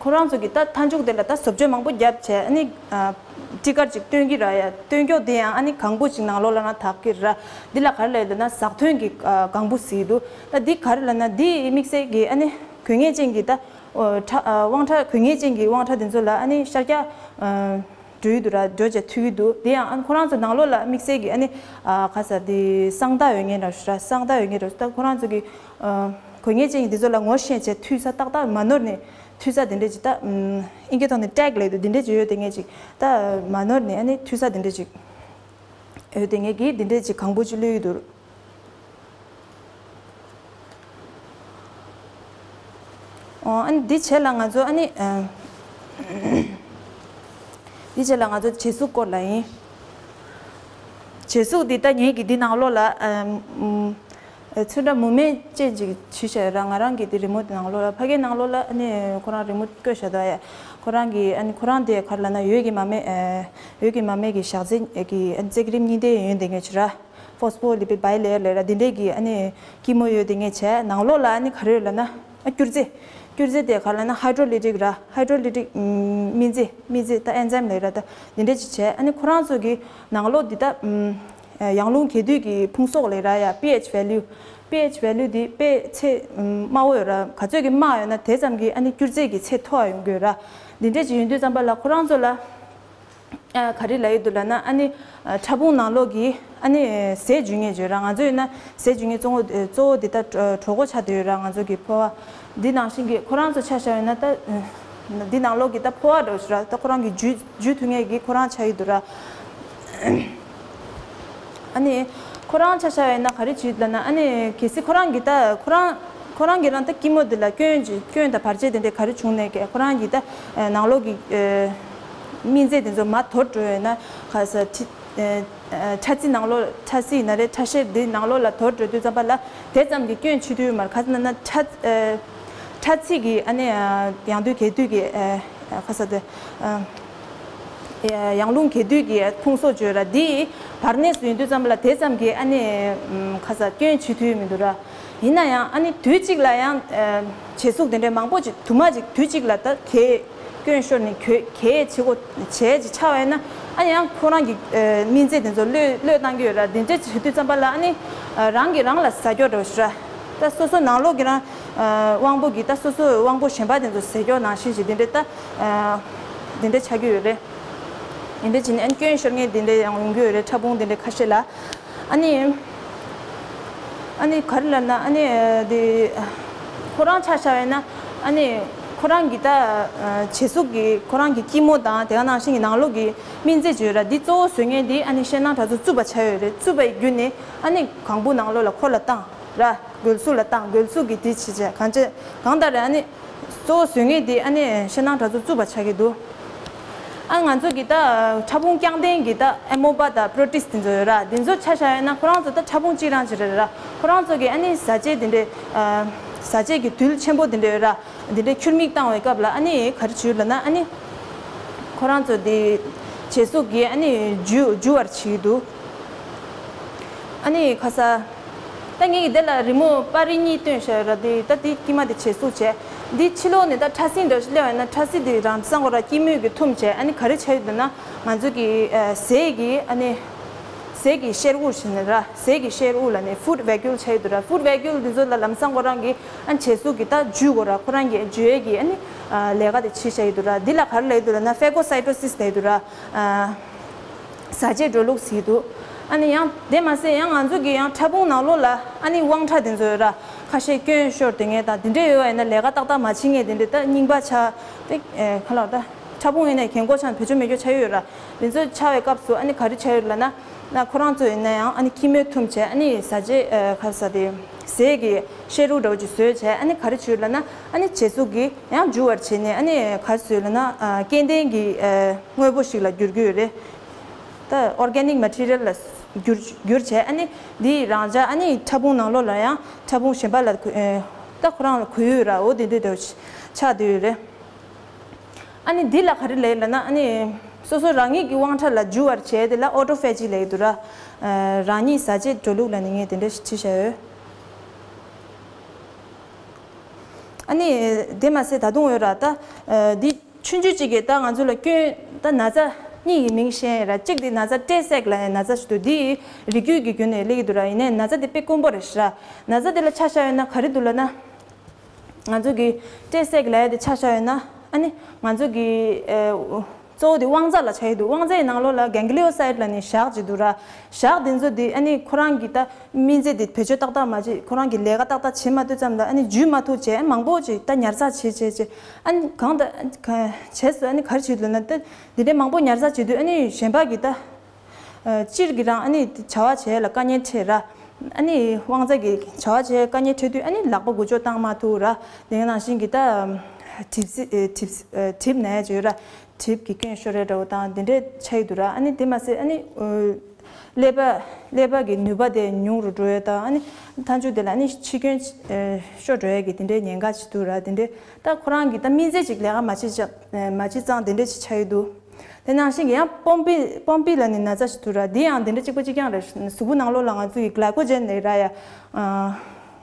ཁོ་རང་ཚོ་གི་ད་མཐའ་མཇུག་དེ་ལ་ད་བཟོ་བཅོས་མང་པོ་བརྒྱབ་བྱས། ཨ་ནི་ཨ་སྤྲི་དཀར་ཅིག་སྟོན་གྱི་ར་ཡ། སྟོན་ཀྱོག་དེ་ཡང་ཨ་ནི་གང་བུ་ཅིག་ནང་ལོགས་ལ་ན་དག་གི་ར། འདི་ལ་ག་རེ་ལབ་ཡོད་ན་ཟགས་ཐོན་གྱི་ཨ་གང་བུ་ཟེར་གྱི་འདུག་ད་འདི་ག་རེ་ལབ་ན་འདི་དམིགས་བསལ་གྱི་ཨ་ནི་དགོས་ངེས་ཅན་གྱི་ད་ཨོ་ཁྲ་ཨ་དབང་ཁྲ་དགོས་ངེས་ཅན་གྱི་དབང་ཁྲ་དེ་ཚོ་ལ་ཨ་ནི་ཤར་རྒྱག་ཨ་འགྲོ་ཡི་འདུག་ར། འགྲོ་བྱས་མཐུད་ཀྱི་འདུག་དེ་ཡང་ཨ་ཁོ་རང་ཚོ་ནང་ལོགས་ལ་དམིགས་བསལ་གྱི་ཨ་ནི་ཨ་ག་ས་དེ་གསང་རྟགས་ཡོད་མཁན་ར་ཞུ་ར། གསང་རྟགས་ཡོད་མཁན་ར་ཞུ། ད་ཁོ་རང་ཚོ་གི་ཨ་དགོས་ངེས་ཅན་གྱི་དེ་ཚོ་ལ་ངོ་ཤེས་བྱས་མཐུད་ས་ཏག་ཏག་མ་ནོར་ནས་མཐུད་ས་དེ་འདྲས་ཅིག་ད་ཨིན་སྐད་ཐོག་ནས་ཊེག་ལབ་འདུག་དེ་འདྲས་ཅིག་ཡོད་དེ་ངེས་ཅིག་ད་མ་ནོར་ནས་ཨ་ནི་མཐུད་ས་དེ་འདྲས་ཅིག་ཡོད་དེ་ངེས་ཀྱི་དེ་འདྲས་ཅིག་གང་བུ་ཅིག་བླུགས་ཡོད་འདུག་ཨོ། ཨ་ནི་འདི་བྱས་ལ་ང་ཚོ་ཨ་ནི་ཨ་འདི་བྱས་ལ་ང་ཚོ་བྱད་གཟུགས་སྐོར་ལ་ཡིན། བྱད་གཟུགས་འདི་ད་ངེད་ཀྱི་འདི་ནང་ལོགས་ལ་ཨ་ཨམ་ཨ་ཚོན་ཁྲ་མུ་མེད་ཅན་ཅིག་བྱས་བཞག་ཡོད་ར། ང་རང་གི་འདི་རི་མོ་འདི་ནང་ལོགས་ལ། ཕ་གིའི་ནང་ལོགས་ལ་ཨ་ནི་ཁོ་རང་རི་མོ་བཀོད་བཞག་འདུག་ཡ། ཁོ་རང་གི་ཨ་ནི་ཁོ་རང་དེ་ག་རེ་ལབ་ན་འོད་ཀྱི་མ་སྨད་ཨ་འོད་ཀྱི་མ་སྨད་ཀྱི་ཞག་རྩི་གི་ཨ་ནི་རྩི་ཀྲིམ་གཉིས་ལྡན་ཡོད་དེ་ངེས་ཅིག་ར། ཕོ་སི་ཕོ་ལི་པིཌ་བའི་ལེ་ཡར་ལབ་ར། འདི་འདྲས་ཀྱི་ཨ་ནི་སྐྱི་མོ་ཡོད་དེ་ངེས་བྱས། ནང་ལོགས་ལ་ཨ་ནི་ག་རེ་ཡོད་ལབ་ན་ཨ་སྐྱུར་རྫས། སྐྱུར་རྫས་དེ་ག་རེ་ལབ་ན་ཧའི་ཌྲོ་ལི་ཊིག་ར། ཧའི་ཌྲོ་ལི་ཊིག་སྨན་རྫས། སྨན་རྫས་ད་ཨེན་ཛའིམ་ལབ་ར། ད་འདི་འདྲས་ཅིག་བྱས། ཨ་ནི་ཁོ་རང་ཚོ་གི་ནང་ལོགས་འདི་ད་ཨམ་ཡང་རླུང་གས་དུས་ཀྱི་ཕུང་གསོག་ལབ་ར་ཡ། པི་ཨེཆ་ཝེ་ལུ། པི་ཨེཆ་ཝེ་ལུ་འདི་དཔེ་ཚད་ཨམ་དམའ་བོ་ཡོད་ར། ག་ཚོད་ཀྱི་དམའ་ཡོད་ན་དེ་ཙམ་གྱི་ཨ་ནི་སྐྱུར་རྫས་ཀྱི་ཚད་མཐོ་བ་ཡོང་གི་ཡོད་ར། འདི་འདྲས་ཅིག་ཡོང་དུས་ཙམ་པ་ལ་ཁོ་རང་ཚོ་ལ་ཨ་ག་རེ་ལབ་ཡོད་འདུག་ལབ་ན་ཨ་ནི་ཨ་ཕྲ་ཕུང་ནང་ལོགས་ཀྱི་ཨ་ནི་ཟས་འཇུ་མཁན་ཅིག་ཡོད་ར། ང་ཚོ་ཡིན་ན་ཟས་འཇུ་མཁན་གཙོ་བོ་གཙོ་བོ་འདི་ལྟ་གྲོད་ཁོག་ཆགས་བསྡད་ཡོད་ར། ང་ཚོ་གི་ཕོ་བ་འདི་ནང་བཞིན་གྱི་ཁོ་རང་ཚོ་ཆ་བཞག་ཡོད་ན་ད་འདི་ནང་ལོགས་ཀྱི་ད་ཕོ་བ་འདྲ་བོ་ཞིག་ར། ད་ཁོ་རང་གི་འཇུ་འཇུ་ཐུབ་མཁན་གྱི་ཁོ་རང་ཆགས་ཡོད་འདུག་ར། ཨ་ནི་ཁོ་རང་ཆ་བཞག་ཡིན་ན་ག་རེ་བྱེད་ལབ་ན་ཨ་ནི་གལ་སྲིད་ཁོ་རང་གི་ད་ཁོ་རང་ཁོ་རང་གི་རང་ད་སྐྱི་མོ་འདི་ལ་སྐྱོན་ཅིག་སྐྱོན་དང་བར་ཆད་དེ་འདྲ་ག་རེ་བྱུང་ནས་ཀྱི་ཁོ་རང་གི་ད་ནང་ལོགས་ཀྱི་སྨན་རྫས་དེ་ཚོ་མར་དོར་འགྲོ་ཡོད་ན་ག་ས་ཁྲི་ཁྲ་ཚིག་ནང་ལོགས་ཁྲ་ཚིག་ཡིན་ན་རེད། ཁྲ་ཤེལ་འདི་ནང་ལོགས་ལ་དོར་འགྲོ་དུས་ཙམ་པ་ལ་དེ་ཙམ་གྱི་སྐྱོན་བྱེད་དུས་མར་ག་ས་ན་ན་ཁྲ་ཁྲ་ཚིག་གི་ཨ་ནི་ཡང་དུས་གས་དུས་ཀྱི་ག་ས་དེ། ཡང་རླུང་གས་དུས་ཀྱི་ཕུང་གསོག་བརྗོད་ར་འདི་བར་གནས་སུ་ཡིན་དུས་ཙམ་པ་ལ་དེ་ཙམ་གྱི་ཨ་ནི་ཁ་ས་སྐྱོན་བྱེད་ཐུབ་མི་འདུག་ར། ཡིན་ན་ཡང་ཨ་ནི་དུས་གཅིག་ལ་ཡང་བྱད་གཟུགས་དེ་འདྲའི་མང་པོ་ཅིག་དུ་མ་ཅིག་དུས་གཅིག་ལ་ད་གས་སྐྱོན་ཤོར་ནས་གས་གས་བྱེད་གོ་བྱས་ཅིག་ཆགས་པ་ཡིན་ན་ཨ་ནི་ཡང་ཁོ་རང་གི་སྨན་རྫས་དེ་ཚོ་གློད་གློད་བཏང་གི་ཡོད་ར། དེ་འདྲ་བྱེད་དུས་ཙམ་པ་ལ་ཨ་ནི་རང་གིས་རང་ལ་ཟ་སྐྱོ་འདྲ་བོ་ཞིག་ར། ད་སོ་སོ་ནང་ལོགས་ཀྱི་རང་དབང་པོ་གིས་ད་སོ་སོ་དབང་པོ་གཞན་པ་དེ་ཚོ་ཟ་སྐྱོ་ནང་བཞིན་ཅིག་དེ་འདྲ་ད། དེ་འདྲ་ཆགས་ཀྱི་ཡོད་རེད། དེ་འདྲ་བྱས་ནས་ཨ་ནི་སྐྱོན་ཤོར་མཁན་དེ་འདྲ་ཡང་ཡོང་གི་ཡོད་རེད། ཕྲ་ཕུང་དེ་འདྲ་ཁ་ཤས་ལ། ཨ་ནི། ཨ་ནི་ག་རེ་ལབ་ན་ཨ་ནི་དེ། ཁོ་རང་ཆ་བཞག་ཡོད་ན་ཨ་ནི་ཁོ་རང་གི་ད་བྱད་གཟུགས་ཀྱི་ཁོ་རང་གི་སྐྱི་མོ་དང་དེ་ག་ནང་བཞིན་གྱི་ནང་ལོགས་ཀྱི་སྨན་རྫས་བརྗོད་ར་འདི་གཙོ་བོ་བཟོ་མཁན་དེ་ཨ་ནི་ཤེལ་སྣང་ཁྲག་རྩུབ་རྩུབ་པ་ཆགས་ཡོད་རེད། རྩུབ་པ་ཡི་བརྒྱུད་ནས་ཨ་ནི་གང་བུ་ནང་ལོགས་ལ་ཁོ་ལ་བཏང་ར། སྒོལ་གཟུགས་ལ་བཏང་སྒོལ་གཟུགས་ཀྱི་དེ་བྱེད་བྱས་གང་བྱས་གང་ལྟར་རེད། ཨ་ནི། གཙོ་བོ་བཟོ་མཁན་དེ་ཨ་ནི་ཤེལ་སྣང་ཁྲག་རྩུབ་རྩུབ་པ་ཆགས་ཀྱི་འདུག་ཨ་ང་ཚོ་གི་ད་ཕྲ་ཕུང་རྐྱང་ལྡན་གྱི་ད་ཨེ་མོ་བ་དང་པྲོ་ཊིས་དེ་ཚོ་ཡོད་ར། དེ་ཚོ་ཆ་བཞག་ཡོད་ན་ཁོ་རང་ཚོ་ད་ཕྲ་ཕུང་གཅིག་རང་ཅིག་རེད་ར། ཁོ་རང་ཚོ་གི་ཨ་ནི་ཟ་བྱེད་དེ་འདྲའི་ཟ་བྱེད་ཀྱི་རྡུལ་ཆེན་པོ་དེ་འདྲ་ཡོད་ར། དེ་འདྲའི་ཁྱུར་མིག་བཏང་བའི་སྐབས་ལ་ཨ་ནི་ག་རེ་བྱོས་ལབ་ན་ཨ་ནི་ཁོ་རང་ཚོ་དེ་བྱད་གཟུགས་ཀྱི་ཨ་ནི་འཇུ་འཇུ་བར་བྱེད་ཀྱི་འདུག་ཨ་ནི་ཁ་ས། ད་ངས་ཀྱི་དེ་ལ་རི་མོ་པར་རིས་གཉིས་སྟོན་བཞག་ཡོད་ར། དེ་ད་དེ་དཀྱིལ་མ་དེ་བྱད་གཟུགས་བྱས། འདི་ཕྱི་ལོགས་ནས་ད་ཕྲ་སྲིན་འདྲ་ཞིག་སླེབས་པ་ཡིན་ན་ཕྲ་སྲིན་དེ་རང་སང་གོ་ར་སྐྱི་མོས་ཀྱི་འཐུམ་བྱས། ཨ་ནི་ག་རེ་ཆགས་ཡོད་འདུག་ན་ང་ཚོ་གི་ཟས་ཀྱི་ཨ་ནི་ཟས་ཀྱི་གཤེར་དབུགས་ཞིག་ནི་ར། ཟས་ཀྱི་གཤེར་དབུགས་ལ་ནི་ཧྥུཌ་ཝེ་ཀིའུལ་ཆགས་ཡོད་འདུག་ར། ཧྥུཌ་ཝེ་ཀིའུལ་འདི་ཚོ་ལ་ལམ་སང་གོ་རང་གི་ཨ་ནི་བྱད་གཟུགས་ཀྱི་ད་འཇུ་གོ་ར། ཁོ་རང་གི་འཇུ་ཡས་ཀྱི་ཨ་ནི་ལས་ཀ་དེ་བྱེད་བཞག་ཡོད་འདུག་ར། འདི་ལ་ག་རེ་ལབ་ཡོད་འདུག་ལབ་ན་ཕེ་གོ་སའི་ཊོ་སིས་ལབ་ཡོད་འདུག་ར། ཟ་བྱེད་འགྲོ་ལུགས་ཟེར་གྱི་འདུག་ཨ་ནི་ཡང་དེ་མ་ཟད་ཡང་ང་ཚོ་གི་ཡང་ཕྲ་ཕུང་ནང་ལོགས་ལ་ཨ་ནི་དབང་ཕྲ་དེ་ཚོ་ཡོད་ར། ཁ་ཤས་སྐྱོན་ཤོར་དེ་ངས་དང་དེ་འདྲས་ཡོད་པ་ཡིན་ན་ལས་ཀ་ཏག་ཏག་མ་བྱེད་མཁན་དེ་འདྲས་ད་རྙིང་པ་ཆགས་ཏེ་ག་ལ་ད་ཕྲ་ཕུང་ཡིན་ནའི་གྱེན་གོག་ཆགས་བེད་སྤྱོད་མེད་སྐྱོ་ཆགས་ཡོད་ར། དེ་ཚོ་ཆགས་པའི་སྐབས་སུ་ཨ་ནི་ག་རེ་ཆགས་ཡོད་ལབ་ན་ན་ཁོ་རང་ཚོ་ཡིན་ན་ཡང་ཨ་ནི་སྐྱི་མོས་འཐུམ་བྱས་ཨ་ནི་ཟ་བྱེད་ག་རེ་ཟ་དེ་ཟས་ཀྱི་གཤེར་དབུགས་འདྲ་བོ་ཅིག་བཟོས་བྱས་ཨ་ནི་ག་རེ་བྱོས་ལབ་ན་ཨ་ནི་བྱད་གཟུགས་ཀྱིས་ཡང་འཇུ་བར་བྱས་ནས་ཨ་ནི་ག་རེ་བཟོས་ལབ་ན་སྐྱེ་ལྡན་གྱི་དངོས་པོ་ཞིག་ལ་འགྱུར་གྱི་ཡོད་རེད། ད་ཨོར་གེ་ནིག་མ་ཊི་རི་ཡལ་ལ་འགྱུར་འགྱུར་བྱས་ཨ་ནི་འདིའི་རང་འཇགས་ཨ་ནི་ཕྲ་ཕུང་ནང་ལོགས་ལ་ཡང་ཕྲ་ཕུང་གཞན་པ་ལ་ཨེ་ད་ཁོ་རང་ལ་གོ་ཡོད་ར། འོ་དེ་འདྲ་དེ་ཆགས་བསྡད་ཡོད་རེད། ཨ་ནི་འདི་ལ་ག་རེ་ལབ་ལབ་ན་ཨ་ནི་སོ་སོ་རང་ཉིད་ཀྱི་དབང་ཕྲ་ལ་འཇུ་བར་བྱས་དེ་ལ་ཨོ་ཊོ་ཕེ་ཇི་ལབ་ཀྱི་འདུག་ར། རང་ཉིད་ཟ་བྱེད་འགྲོ་ལུགས་ལ་ནི་ངས་དེ་འདྲ་ཞིག་བྲིས་བཞག་ཡོད། ཨ་ནི་དེ་མ་ཟད་ད་དུང་ཡོད་ར་ད། འདི་ཆུང་ཆུང་གཅིག་གིས་ད་ང་ཚོ་ལ་སྐྱོན་ད་ན་ཚ་གཉིས་ཀྱི་མིང་བཤད་ར། གཅིག་དེ་ན་ཚ་ཏྲེ་སེག་ལབ་ཡ་ན་ཚ་ཞིག་འདུག་འདི་རིགས་རྒྱུད་ཀྱི་རྒྱུ་ནས་སླེབས་ཀྱི་འདུག་ར། ཡིན་ནའི་ན་ཚ་དེ་དཔེ་དཀོན་པོ་རེད་ཤག་ར། ན་ཚ་དེ་ལ་ཆ་བཞག་ཡོད་ན་ག་རེ་འདུག་ལབ་ན། ང་ཚོ་གི་ཏྲེ་སེག་ལབ་ཡ་དེ་ཆ་བཞག་ཡོད་ན། ཨ་ནི་ང་ཚོ་གི་ཨ། གཙོ་བོ་དེ་དབང་རྩ་ལ་ཆགས་ཀྱི་འདུག་དབང་རྩའི་ནང་ལོགས་ལ་གེང་ལི་ཡོ་སའིད་ལབ་ནས་ཞག་ཅིག་འདུག་ར། ཞག་དེ་ཚོ་དེ་ཨ་ནི་ཁོ་རང་གི་ད་སྨན་རྫས་དེ་བེད་སྤྱོད་ཏག་ཏག་མ་བྱེད། ཁོ་རང་གི་ལས་ཀ་ཏག་ཏག་བྱེད་མ་ཐུབ་ཙམ་ལ་ཨ་ནི་འཇུ་མ་ཐུབ་བྱས། མང་པོ་ཅིག་ད་ཉར་ཚགས་བྱེད་བྱེད་བྱེད། ཨ་ནི་གང་ད་ག་བྱས་སོ། ཨ་ནི་ག་རེ་བྱེད་འདུག་ན་ད་དེ་འདྲའི་མང་པོ་ཉར་ཚགས་བྱེད་དུས་ཨ་ནི་གཞན་པ་གི་ད། ཨ། སྤྱིར་གྱི་རང་ཨ་ནི་བྱ་བ་བྱེད་ཡ་ལ་དཀའ་ངལ་འཕྲད་ར། ཨ་ནི་དབང་རྩ་གི་བྱ་བ་བྱེད་ཡ་དཀའ་ངལ་འཕྲད་དུས་ཨ་ནི་ལག་པ་འགུལ་སྐྱོད་བཏང་མ་ཐུབ་ར། དེ་ནང་བཞིན་གྱི་ད་གྲིབ་སི་ཨ། གྲིབ་སི་ཨ། གྲིབ་ན་ཡ་ཅིག་ཡོད་ར། གྲིབ་ཀྱི་སྐྱོན་ཤོར་ཡ་འདྲ་བོ་དང་དེ་འདྲས་ཆགས་ཀྱི་འདུག་ར། ཨ་ནི་དེ་མ་ཟད་ཨ་ནི་ཀླད་པ་ཀླད་པ་གི་ནུས་པ་དེ་ཉུང་རུ་འགྲོ་ཡ་དང་། ཨ་ནི་མཐའ་མཇུག་དེ་ལ་ཨ་ནི་འཆི་སྐྱོན་ཤོར་འགྲོ་ཡ་གི་དེ་འདྲའི་ཉེན་ཁ་ཅིག་འདུག་ར། དེ་འདྲས་ད་ཁོ་རང་གི་ད་སྨན་རྫས་ཅིག་ལས་ཀ་མ་བྱེད་ཅག་མ་བྱེད་ཙང་དེ་འདྲས་ཅིག་ཆགས་ཀྱི་འདུག་དེ་ནང་བཞིན་གྱི་ཡང་པོམ་པི་པོམ་པི་ལབ་ནི་ན་ཚ་ཞིག་འདུག་ར། འདི་ཡང་དེ་འདྲ་གཅིག་པ་གཅིག་རྐྱང་རེད། གཟུགས་པོ་ནང་ལོགས་ལ་ང་ཚོ་གི་གླའི་ཀོ་ཇེན་ནི་ར་ཡ། ཨ།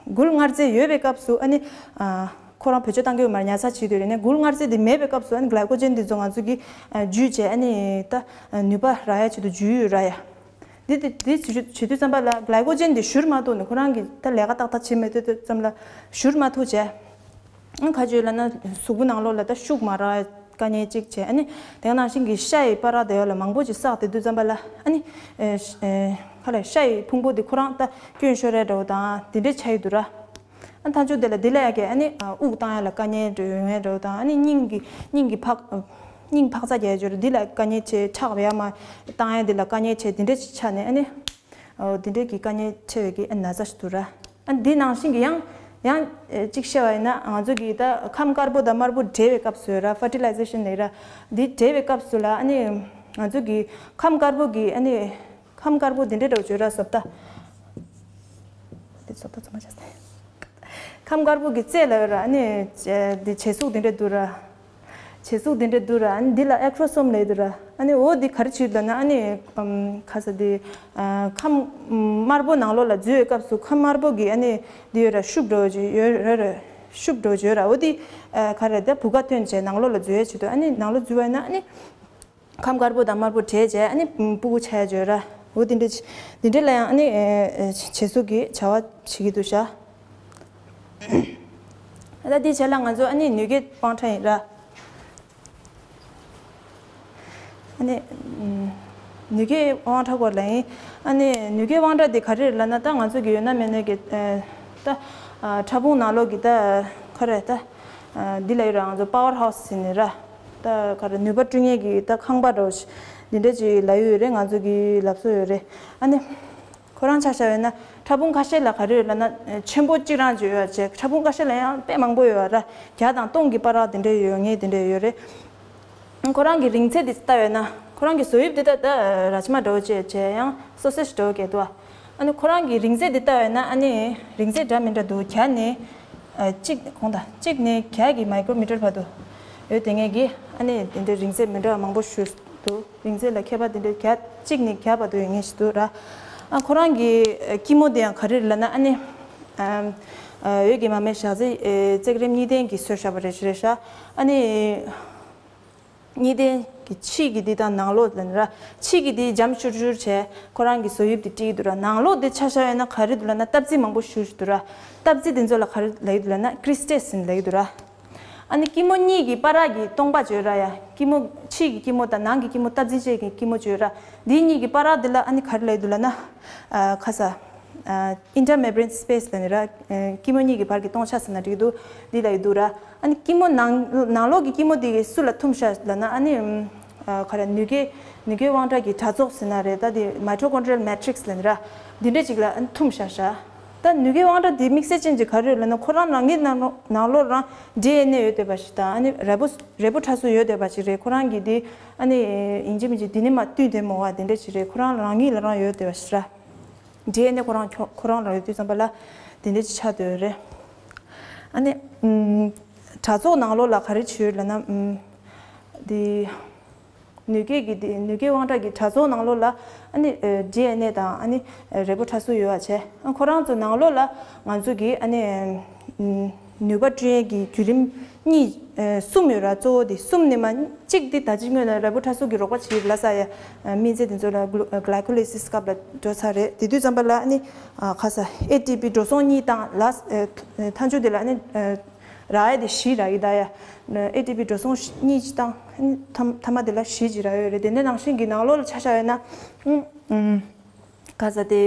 མགུལ་མངར་རྫས་ཡོད་པའི་སྐབས་སུ་ཨ་ནི། ཨ། ཁོ་རང་བེད་སྤྱོད་བཏང་གི་ཡོད་མ་རེད། ཉར་ཚགས་བྱེད་དུས་རེད། ནས་མགུལ་མངར་རྫས་འདི་མེད་པའི་སྐབས་སུ་ཨ་ནི་གླའི་ཀོ་ཇེན་འདི་ཚོ་ང་ཚོ་གི་ཨ། འཇུས་བྱས་ཨ་ནི་ད་ནུས་པ་རག་ཡ་ཆེད་དུ་འཇུས་ཡོད་ར་ཡ། འདི་འདི་འདི་བྱེད་དུས་ཙམ་པ་ལ་གླའི་ཀོ་ཇེན་འདི་བཞུར་མ་ཐུབ་ནས་ཁོ་རང་གི་ད་ལས་ཀ་ཏག་ཏག་བྱེད་མི་ཐུབ་དུས་ཙམ་ལ་བཞུར་མ་ཐུབ་བྱས། ཨ། ག་ཅི་ལབ་ན་གཟུགས་པོ་ནང་ལོགས་ལ་ད་ཤུགས་མ་རག་དཀའ་ངལ་གཅིག་བྱས། ཨ་ནི་དེ་ནང་བཞིན་གྱི་ཤ་ཡི་བར་དེ་ཡོད་ལ་མང་པོ་ཅིག་བསགས་དེ་དུས་ཙམ་པ་ལ་ཨ་ནི་ཨེ་ཨེ་ག་ལ་ཤ་ཡི་ཕུང་པོ་དེ་ཁོ་རང་ད་སྐྱོན་ཤོར་ཡ་འདྲ་བོ་དང་དེ་འདྲས་ཆགས་ཡོད་འདུག་ར། ཨ། མཐའ་མཇུག་དེ་ལ་དེ་ལ་ཡ་གི་ཨ་ནི་ཨ། དབུགས་བཏང་ཡ་ལ་དཀའ་ངལ་འདྲ་ཡོང་ཡ་འདྲ་བོ་དང་། ཨ་ནི་སྙིང་གི་སྙིང་གི་འཕག་སྙིང་འཕག་འཚག་རྒྱག་ཡ་ཅིག་ཡོད་ར། དེ་ལ་དཀའ་ངལ་ཆེ། ཁྲག་ཡར་མར་བཏང་ཡ་དེ་ལ་དཀའ་ངལ་ཆེ། དེ་འདྲས་ཅིག་ཆགས་ནས་ཨ་ནི། ཨོ། དེ་འདྲས་ཀྱི་དཀའ་ངལ་ཆེ་བའི་གི་ཨ་ན་ཚ་ཞིག་འདུག་ར། ཨ། འདི་ནང་བཞིན་གྱི་ཡང་ཡང་ཨེ་གཅིག་བཤད་པ་ཡིན་ན་ང་ཚོ་གི་ད་ཁམས་དཀར་པོ་དང་དམར་པོ་འདྲེས་པའི་སྐབས་སུ་ཡོད་ར། ཕར་ཊི་ལའི་ཟེ་ཤན་ལབ་ར། འདི་འདྲེས་པའི་སྐབས་སུ་ལ་ཨ་ནི་ང་ཚོ་གི་ཁམས་དཀར་པོ་གི་ཨ་ནི་ཁམས་དཀར་པོ་འདི་འདྲས་འདྲ་བོ་བརྗོད་ར། བཟོ་ལྟ། འདི་བཟོ་ལྟ་ཚང་མ་བྱས་ཏེ། ཁམས་དཀར་པོ་གི་རྩེ་ལ་ཡོད་ར། ཨ་ནི་འདི་བྱད་གཟུགས་འདི་འདྲས་འདུག་ར། བྱད་གཟུགས་འདི་འདྲས་འདུག་ར། ཨ་ནི་འདི་ལ་ཨེ་ཁྲོ་སོམ་ལབ་འདུག་ར། ཨ་ནི་འོ་འདི་ག་རེ་བྱེད་འདུག་ན། ཨ་ནི་ཨམ་ཁ་ས་འདི་ཨ་ཁམས་དམར་པོ་ནང་ལོགས་ལ་འཛུལ་བའི་སྐབས་སུ་ཁམས་དམར་པོ་གི་ཨ་ནི་འདི་ཡོད་ར། ཤུབས་འདྲ་བོ་ཅིག་ཡོད་ར་ར། ཤུབས་འདྲ་བོ་ཅིག་ཡོད་ར། འོ་འདི་ཨ་ག་རེ་ད་བུ་ག་ཐོན་བྱས་ནང་ལོགས་ལ་འཛུལ་ཡ་བྱེད་འདུག་ཨ་ནི་ནང་ལོགས་འཛུལ་བ་ཡིན་ན་ཨ་ནི། ཁམས་དཀར་པོ་དང་དམར་པོ་འདྲེས་བྱས་ཨ་ནི་སྤུ་གུ་ཆགས་ཡ་ཅིག་ཡོད་ར། འོ་དེ་འདྲ་ཅིག་དེ་འདྲ་ལ་ཡང་ཨ་ནི་ཨེ་ཨེ་བྱད་གཟུགས་ཀྱི་བྱ་བ་བྱེད་ཀྱི་འདུག་ཤག་ད་དེའི་རྗེས་ལ་ང་ཚོ་ཨ་ནི་ནུས་སྐྱེད་དབང་ཕྲ་ཡིན་ར། ཨ་ནི་ཨམ་ནུས་སྐྱེད་དབང་ཕྲ་སྐོར་ལ་ཡིན། ཨ་ནི་ནུས་སྐྱེད་དབང་ཕྲ་དེ་ག་རེ་རེད་ལབ་ན། ད་ང་ཚོ་གི་ཡོད་ན་མེད་ན་གི་ཨེ་ད་ཨ་ཕྲ་ཕུང་ནང་ལོགས་ཀྱི་ད་ག་རེ་ད་ཨ་འདི་ལ་ཡོད་ར། ང་ཚོ་པ་ཝར་ཧའུ་སི་ཟེར་ནི་ར། ད་ག་རེ་ནུས་པ་སྤྲོད་མཁན་གྱི་ད་ཁང་པ་འདྲ་བོ་ཞིག་འདི་འདྲ་ཅིག་ལབ་ཡོད་རེད། ང་ཚོ་གི་ལབ་སྲོལ་ཡོད་རེད། ཨ་ནི་ཁོ་རང་ཆ་བཞག་ཡོད་ན་ཕྲ་ཕུང་ཁ་ཤས་ལ་ག་རེ་ཡོད་ལབ་ན། ཆེན་པོ་གཅིག་རང་ཅིག་ཡོད་བྱས། ཕྲ་ཕུང་ཁ་ཤས་ལ་ཡང་དཔེ་མང་པོ་ཡོད་ར། བརྒྱ་དང་སྟོང་གི་བར་དེ་འདྲ་ཡོད་ངེས་དེ་འདྲ་ཡོད་རེད། ཁོ་རང་གི་རིང་ཚད་དེ་ལྟ་བས་ན་ཁོ་རང་གི་བཟོ་དབྱིབས་དེ་ད་ད་ར་ཅི་མ་འདྲ་བོ་བྱས་བྱས་ཡང་སོ་སེ་ཞིག་འདྲ་བོ་སྐད་འདུག་ཨ་ནི་ཁོ་རང་གི་རིང་ཚད་དེ་ལྟ་བས་ན་ཨ་ནི་རིང་ཚད་འདྲ་མི་འདྲ་འདུག་བརྒྱ་ནས་ཨ་གཅིག་གོང་དང་གཅིག་ནས་བརྒྱ་གི་མའི་ཀྲོ་མི་ཊར་བར་དུ་ཡོད་དེ་ངེས་ཀྱི། ཨ་ནི་དེ་འདྲའི་རིང་ཚད་མི་འདྲ་བ་མང་པོ་ཞིག་འདུག་རིང་ཚད་ལ་ཁྱད་པར་དེ་འདྲའི་བརྒྱ་གཅིག་ནས་བརྒྱ་བར་དུ་ཡོད་ངེས་ཞིག་འདུག་ར། ཨ་ཁོ་རང་གི་ཨ་སྐྱི་མོ་དེ་ཡང་ག་རེ་རེད་ལབ་ན། ཨ་ནི་ཨ་ཨ་འོད་ཀྱི་མ་སྨད་ཞག་རྩི་ཨེ་བརྩེགས་རིམ་གཉིས་ལྡན་གྱི་བཟོས་བཞག་པ་རེད་རེད་ཤག་ཨ་ནི་གཉིས་ལྡན་གྱི་ཕྱི་གི་འདི་དང་ནང་ལོགས་ལབ་ནི་ར། ཕྱི་གི་འདི་འཇམ་ཤུར་ཤུར་བྱས་ཁོ་རང་གི་བཟོ་དབྱིབས་དེ་སྤྲད་ཀྱི་འདུག་ར། ནང་ལོགས་དེ་ཆ་བཞག་ཡོད་ན་ག་རེ་འདུག་ལབ་ན་སྟབས་རྩེ་མང་པོ་ཞིག་འདུག་ར། སྟབས་རྩེ་དེ་ཚོ་ལ་ག་རེ་ལབ་ཀྱི་འདུག་ལབ་ན་ཀྲི་སི་ཊལ་ཟེར་ནས་ལབ་ཀྱི་འདུག་ར། ཨ་ནི་སྐྱི་མོ་གཉིས་ཀྱི་བར་གྱི་སྟོང་པ་བརྗོད་ར་ཡ། སྐྱི་མོ་ཕྱི་གི་སྐྱི་མོ་དང་ནང་གི་སྐྱི་མོ་སྟབས་རྩེ་བཅས་ཀྱི་སྐྱི་མོ་བརྗོད་ར། འདི་གཉིས་ཀྱི་བར་འདི་ལ་ཨ་ནི་ག་རེ་ལབ་འདུག་ལབ་ན། ཨ་ཁ་ས། ཨ་ཨིན་ཊར་མེམ་བྷ་རེན་སི་པེ་སི་ལབ་ནི་ར། ཨ་སྐྱི་མོ་གཉིས་ཀྱི་བར་གྱི་སྟོང་ཆ་ཟེར་ན་འགྲིག་འདུག་འདི་ལབ་ཀྱི་འདུག་ར། ཨ་ནི་སྐྱི་མོ་ནང་ནང་ལོགས་ཀྱི་སྐྱི་མོ་འདི་གི་སུ་ལ་ཐུམ་ཤག་ལབ་ན། ཨ་ནི་ཨ་ག་རེ་ནུས་སྐྱེད་ནུས་སྐྱེད་དབང་ཕྲ་གི་དྲ་ཚོགས་ཟེར་ན་རེད། ད་འདི་མའི་ཊོ་ཀོན་ཌྲི་ཡལ་མེ་ཊི་རིག་སི་ལབ་ནི་ར། འདི་འདྲ་ཅིག་ལ་ཨ་ནི་ཐུམ་ཤག་ཤག་ད་ནུས་སྐྱེད་དབང་ཕྲ་འདི་དམིགས་བསལ་ཅན་གྱི་ག་རེ་ཡོད་ལབ་ན། ཁོ་རང་རང་གི་ནང་ལོགས་ནང་ལོགས་རང་ཌི་ཨེན་ཨེ་ཡོད་བསྡད་པ་ཞིག་དང་། ཨ་ནི་རས་པོ་རས་པོ་ཁྲ་གསུམ་ཡོད་བསྡད་པ་ཞིག་རེད། ཁོ་རང་གི་འདི་ཨ་ནི་ཡིན་གཅིག་མིན་གཅིག་འདི་ནས་མར་བཏོན་བསྡད་མ་རེད་པ། དེ་འདྲ་ཞིག་རེད། ཁོ་རང་རང་ཉིད་ལ་རང་ཡོད་བསྡད་པ་ཞིག་ར། ཌི་ཨེན་ཨེ་ཁོ་རང་ཁྱོ་ཁོ་རང་ལ་ཡོད་དུས་ཙམ་པ་ལ་དེ་འདྲ་ཅིག་ཆགས་བསྡད་ཡོད་རེད། ཨ་ནི་ཨམ་དྲ་ཚོགས་ནང་ལོགས་ལ་ག་རེ་བྱས་ཡོད་ལབ་ན། ཨམ་འདི་ནུས་སྐྱེད་ཀྱི་འདི་ནུས་སྐྱེད་དབང་ཕྲ་གི་དྲ་ཚོགས་ནང་ལོགས་ལ་ཨ་ནི་ཨ་ཌི་ཨེན་ཨེ་དང་ཨ་ནི་ཨ་རས་པོ་ཁྲ་གསུམ་ཡོད་པ་བྱས། ཨ་ཁོ་རང་ཚོ་ནང་ལོགས་ལ་ང་ཚོ་གི་ཨ་ནི་ཨམ་ ནུས་པ་བསྐྲུན་ཡས་ཀྱི་བརྒྱུད་རིམ་གཉིས་ཨ་གསུམ་ཡོད་ར། གཙོ་བོ་དེ་གསུམ་ནས་མ་གཅིག་དེ་ད་ཅི་སྔོན་ལ་ར་བུ་ཁྲ་གསུམ་གྱི་རོགས་པ་བྱེད་ལ་ས་ཡ་ཨ་སྨན་རྫས་དེ་ཚོ་ལ་གླུ་ཨ་གླའི་ཀོ་ལི་སིས་སྐབས་ལ་འགྲོ་ཚར་རེད། དེ་དུས་ཙམ་པ་ལ་ཨ་ནི་ཨ་ཁ་ས་ཨེ་ཊི་པི་འགྲོ་སོང་གཉིས་བཏང་ལ་ཨ་མཐའ་མཇུག་དེ་ལ་ཨ་ནི་ཨ་རག་ཡ་དེ་བཞི་རག་གི་ད་ཡ། ཨེ་ཊི་པི་འགྲོ་སོང་གཉིས་ཅིག་བཏང་ཨ་ནི་མཐའ་མཐའ་མ་དེ་ལ་བཞི་ཅིག་རག་ཡོད་རེད། དེ་འདྲ་ནང་བཞིན་གྱི་ནང་ལོགས་ལ་ཆ་བཞག་ཡོད་ན་ཨ་ཨ། ག་ས་དེ།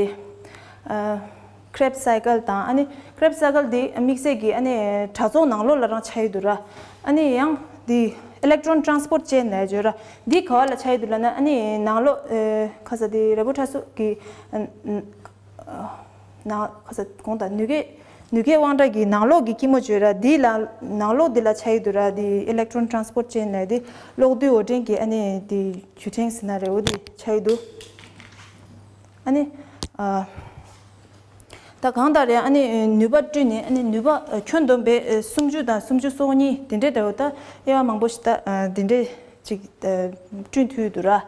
ཨ་Krebs cycle དང་ཨ་ནི་Krebs cycle དེ་དམིགས་བསལ་གྱི་ཨ་ནི་དྲག་ཚོགས་ནང་ལོགས་ལ་རང་ཆགས་ཡོད་འདུག་ར། ཨ་ནི་ཡང་དེ་electron transport chain ལབ་ཡོད་ར། འདི་ག་བ་ལ་ཆགས་ཡོད་འདུག་ལབ་ན་ཨ་ནི་ནང་ལོགས་ཨ་ག་ས་དེ་ར་བུ་ཁྲ་གསུམ་གི་ཨ་ཨ་ནང་ག་ས་གོང་དང་ནུས་སྐྱེད་ནུས་སྐྱེད་དབང་གྲགས་ཀྱི་ནང་ལོགས་ཀྱི་སྐྱི་མོ་བརྗོད་ར། འདི་ལ་ནང་ལོགས་འདི་ལ་ཆགས་ཡོད་འདུག་ར། དེ་electron transport chain ལབ་དེ་གློག་རྡུལ་འོར་འདྲེན་གྱི་ཨ་ནི་དེ་བརྒྱུད་འཕྲིན་ཟེར་ན་རེད། འོ་དེ་ཆགས་ཡོད་འདུག་ཨ་ནི། ཨ། ད་གང་ལྟར་ཡང་ཨ་ནི་ནུས་པ་བསྐྲུན་ནས་ཨ་ནི་ནུས་པ་ཨ་ཁྱོན་བསྡོམས་པའི་ཨ་སུམ་ཅུ་དང་སུམ་ཅུ་སོ་གཉིས་དེ་འདྲའི་འདྲ་བོ་ད་དབྱེ་བ་མང་པོ་ཞིག་ད་ཨ་དེ་འདྲའི་ཅིག་ཨ་བསྐྲུན་ཐུབ་འདུག་ར།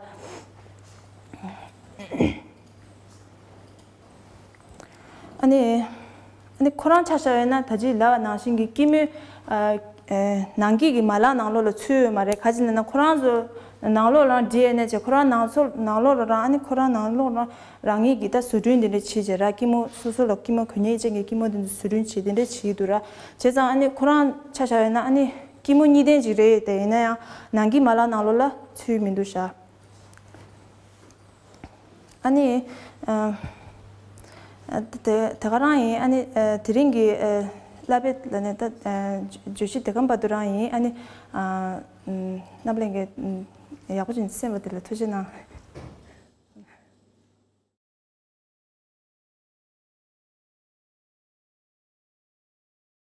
ཨ་ནི། ཨ་ནི་ཁོ་རང་ཆ་བཞག་ཡོད་ན་ད་ཅི་ལབ་པ་ནང་བཞིན་གྱི་སྐྱི་མོའི་ཨ་ཨ་ནང་སྐྱིད་ཀྱི་མ་ལག་ནང་ལོགས་ལ་ཚུད་ཡོད་མ་རེད། ག་ཅི་ལབ་ན་ཁོ་རང་ཚོ་ནང་ལོགས་ལ་ཌི་ཨེན་ཨེ་བྱས་ཁོ་རང་ནང་ཚོ་ནང་ལོགས་ལ་རང་ཨ་ནི་ཁོ་རང་ནང་ལོགས་ལ་རང་ཉིད་ཀྱི་ད་བཟོ་སྐྲུན་དེ་འདྲ་བྱེད་བྱས་ར། སྐྱི་མོ་སོ་སོ་ལ་སྐྱི་མོ་གོ་ཉེ་ཅན་གྱི་སྐྱི་མོ་དེ་ཚོ་བཟོ་སྐྲུན་བྱེད་དེ་འདྲ་བྱེད་འདུག་ར། བྱས་ཙང་ཨ་ནི་ཁོ་རང་ཆ་བཞག་ཡོད་ན་ཨ་ནི་སྐྱི་མོ་གཉིས་ལྡན་ཅིག་རེད། དེ་ཡིན་ན་ཡང་ནང་སྐྱིད་མ་ལག་ནང་ལོགས་ལ་ཚུད་མི་འདུག་ཤག་ཨ་ནི། ཨ། ཨ། དེ་དེ་ག་རང་ཡིན། ཨ་ནི་ཨ་དེ་རིང་གི་ཨ་བསླབ་པའི་ལ་ནས་ད་ཨ་བརྗོད་གཞི་དེ་གམ་བར་དུ་རང་ཡིན། ཨ་ནི་ཨ་ཨམ་རྣམ་གླིང་གི་ཨམ་ཡག་པོ་ཅིག་གསན་པ་དེ་ལ་ཐུགས་རྗེ་གནང་།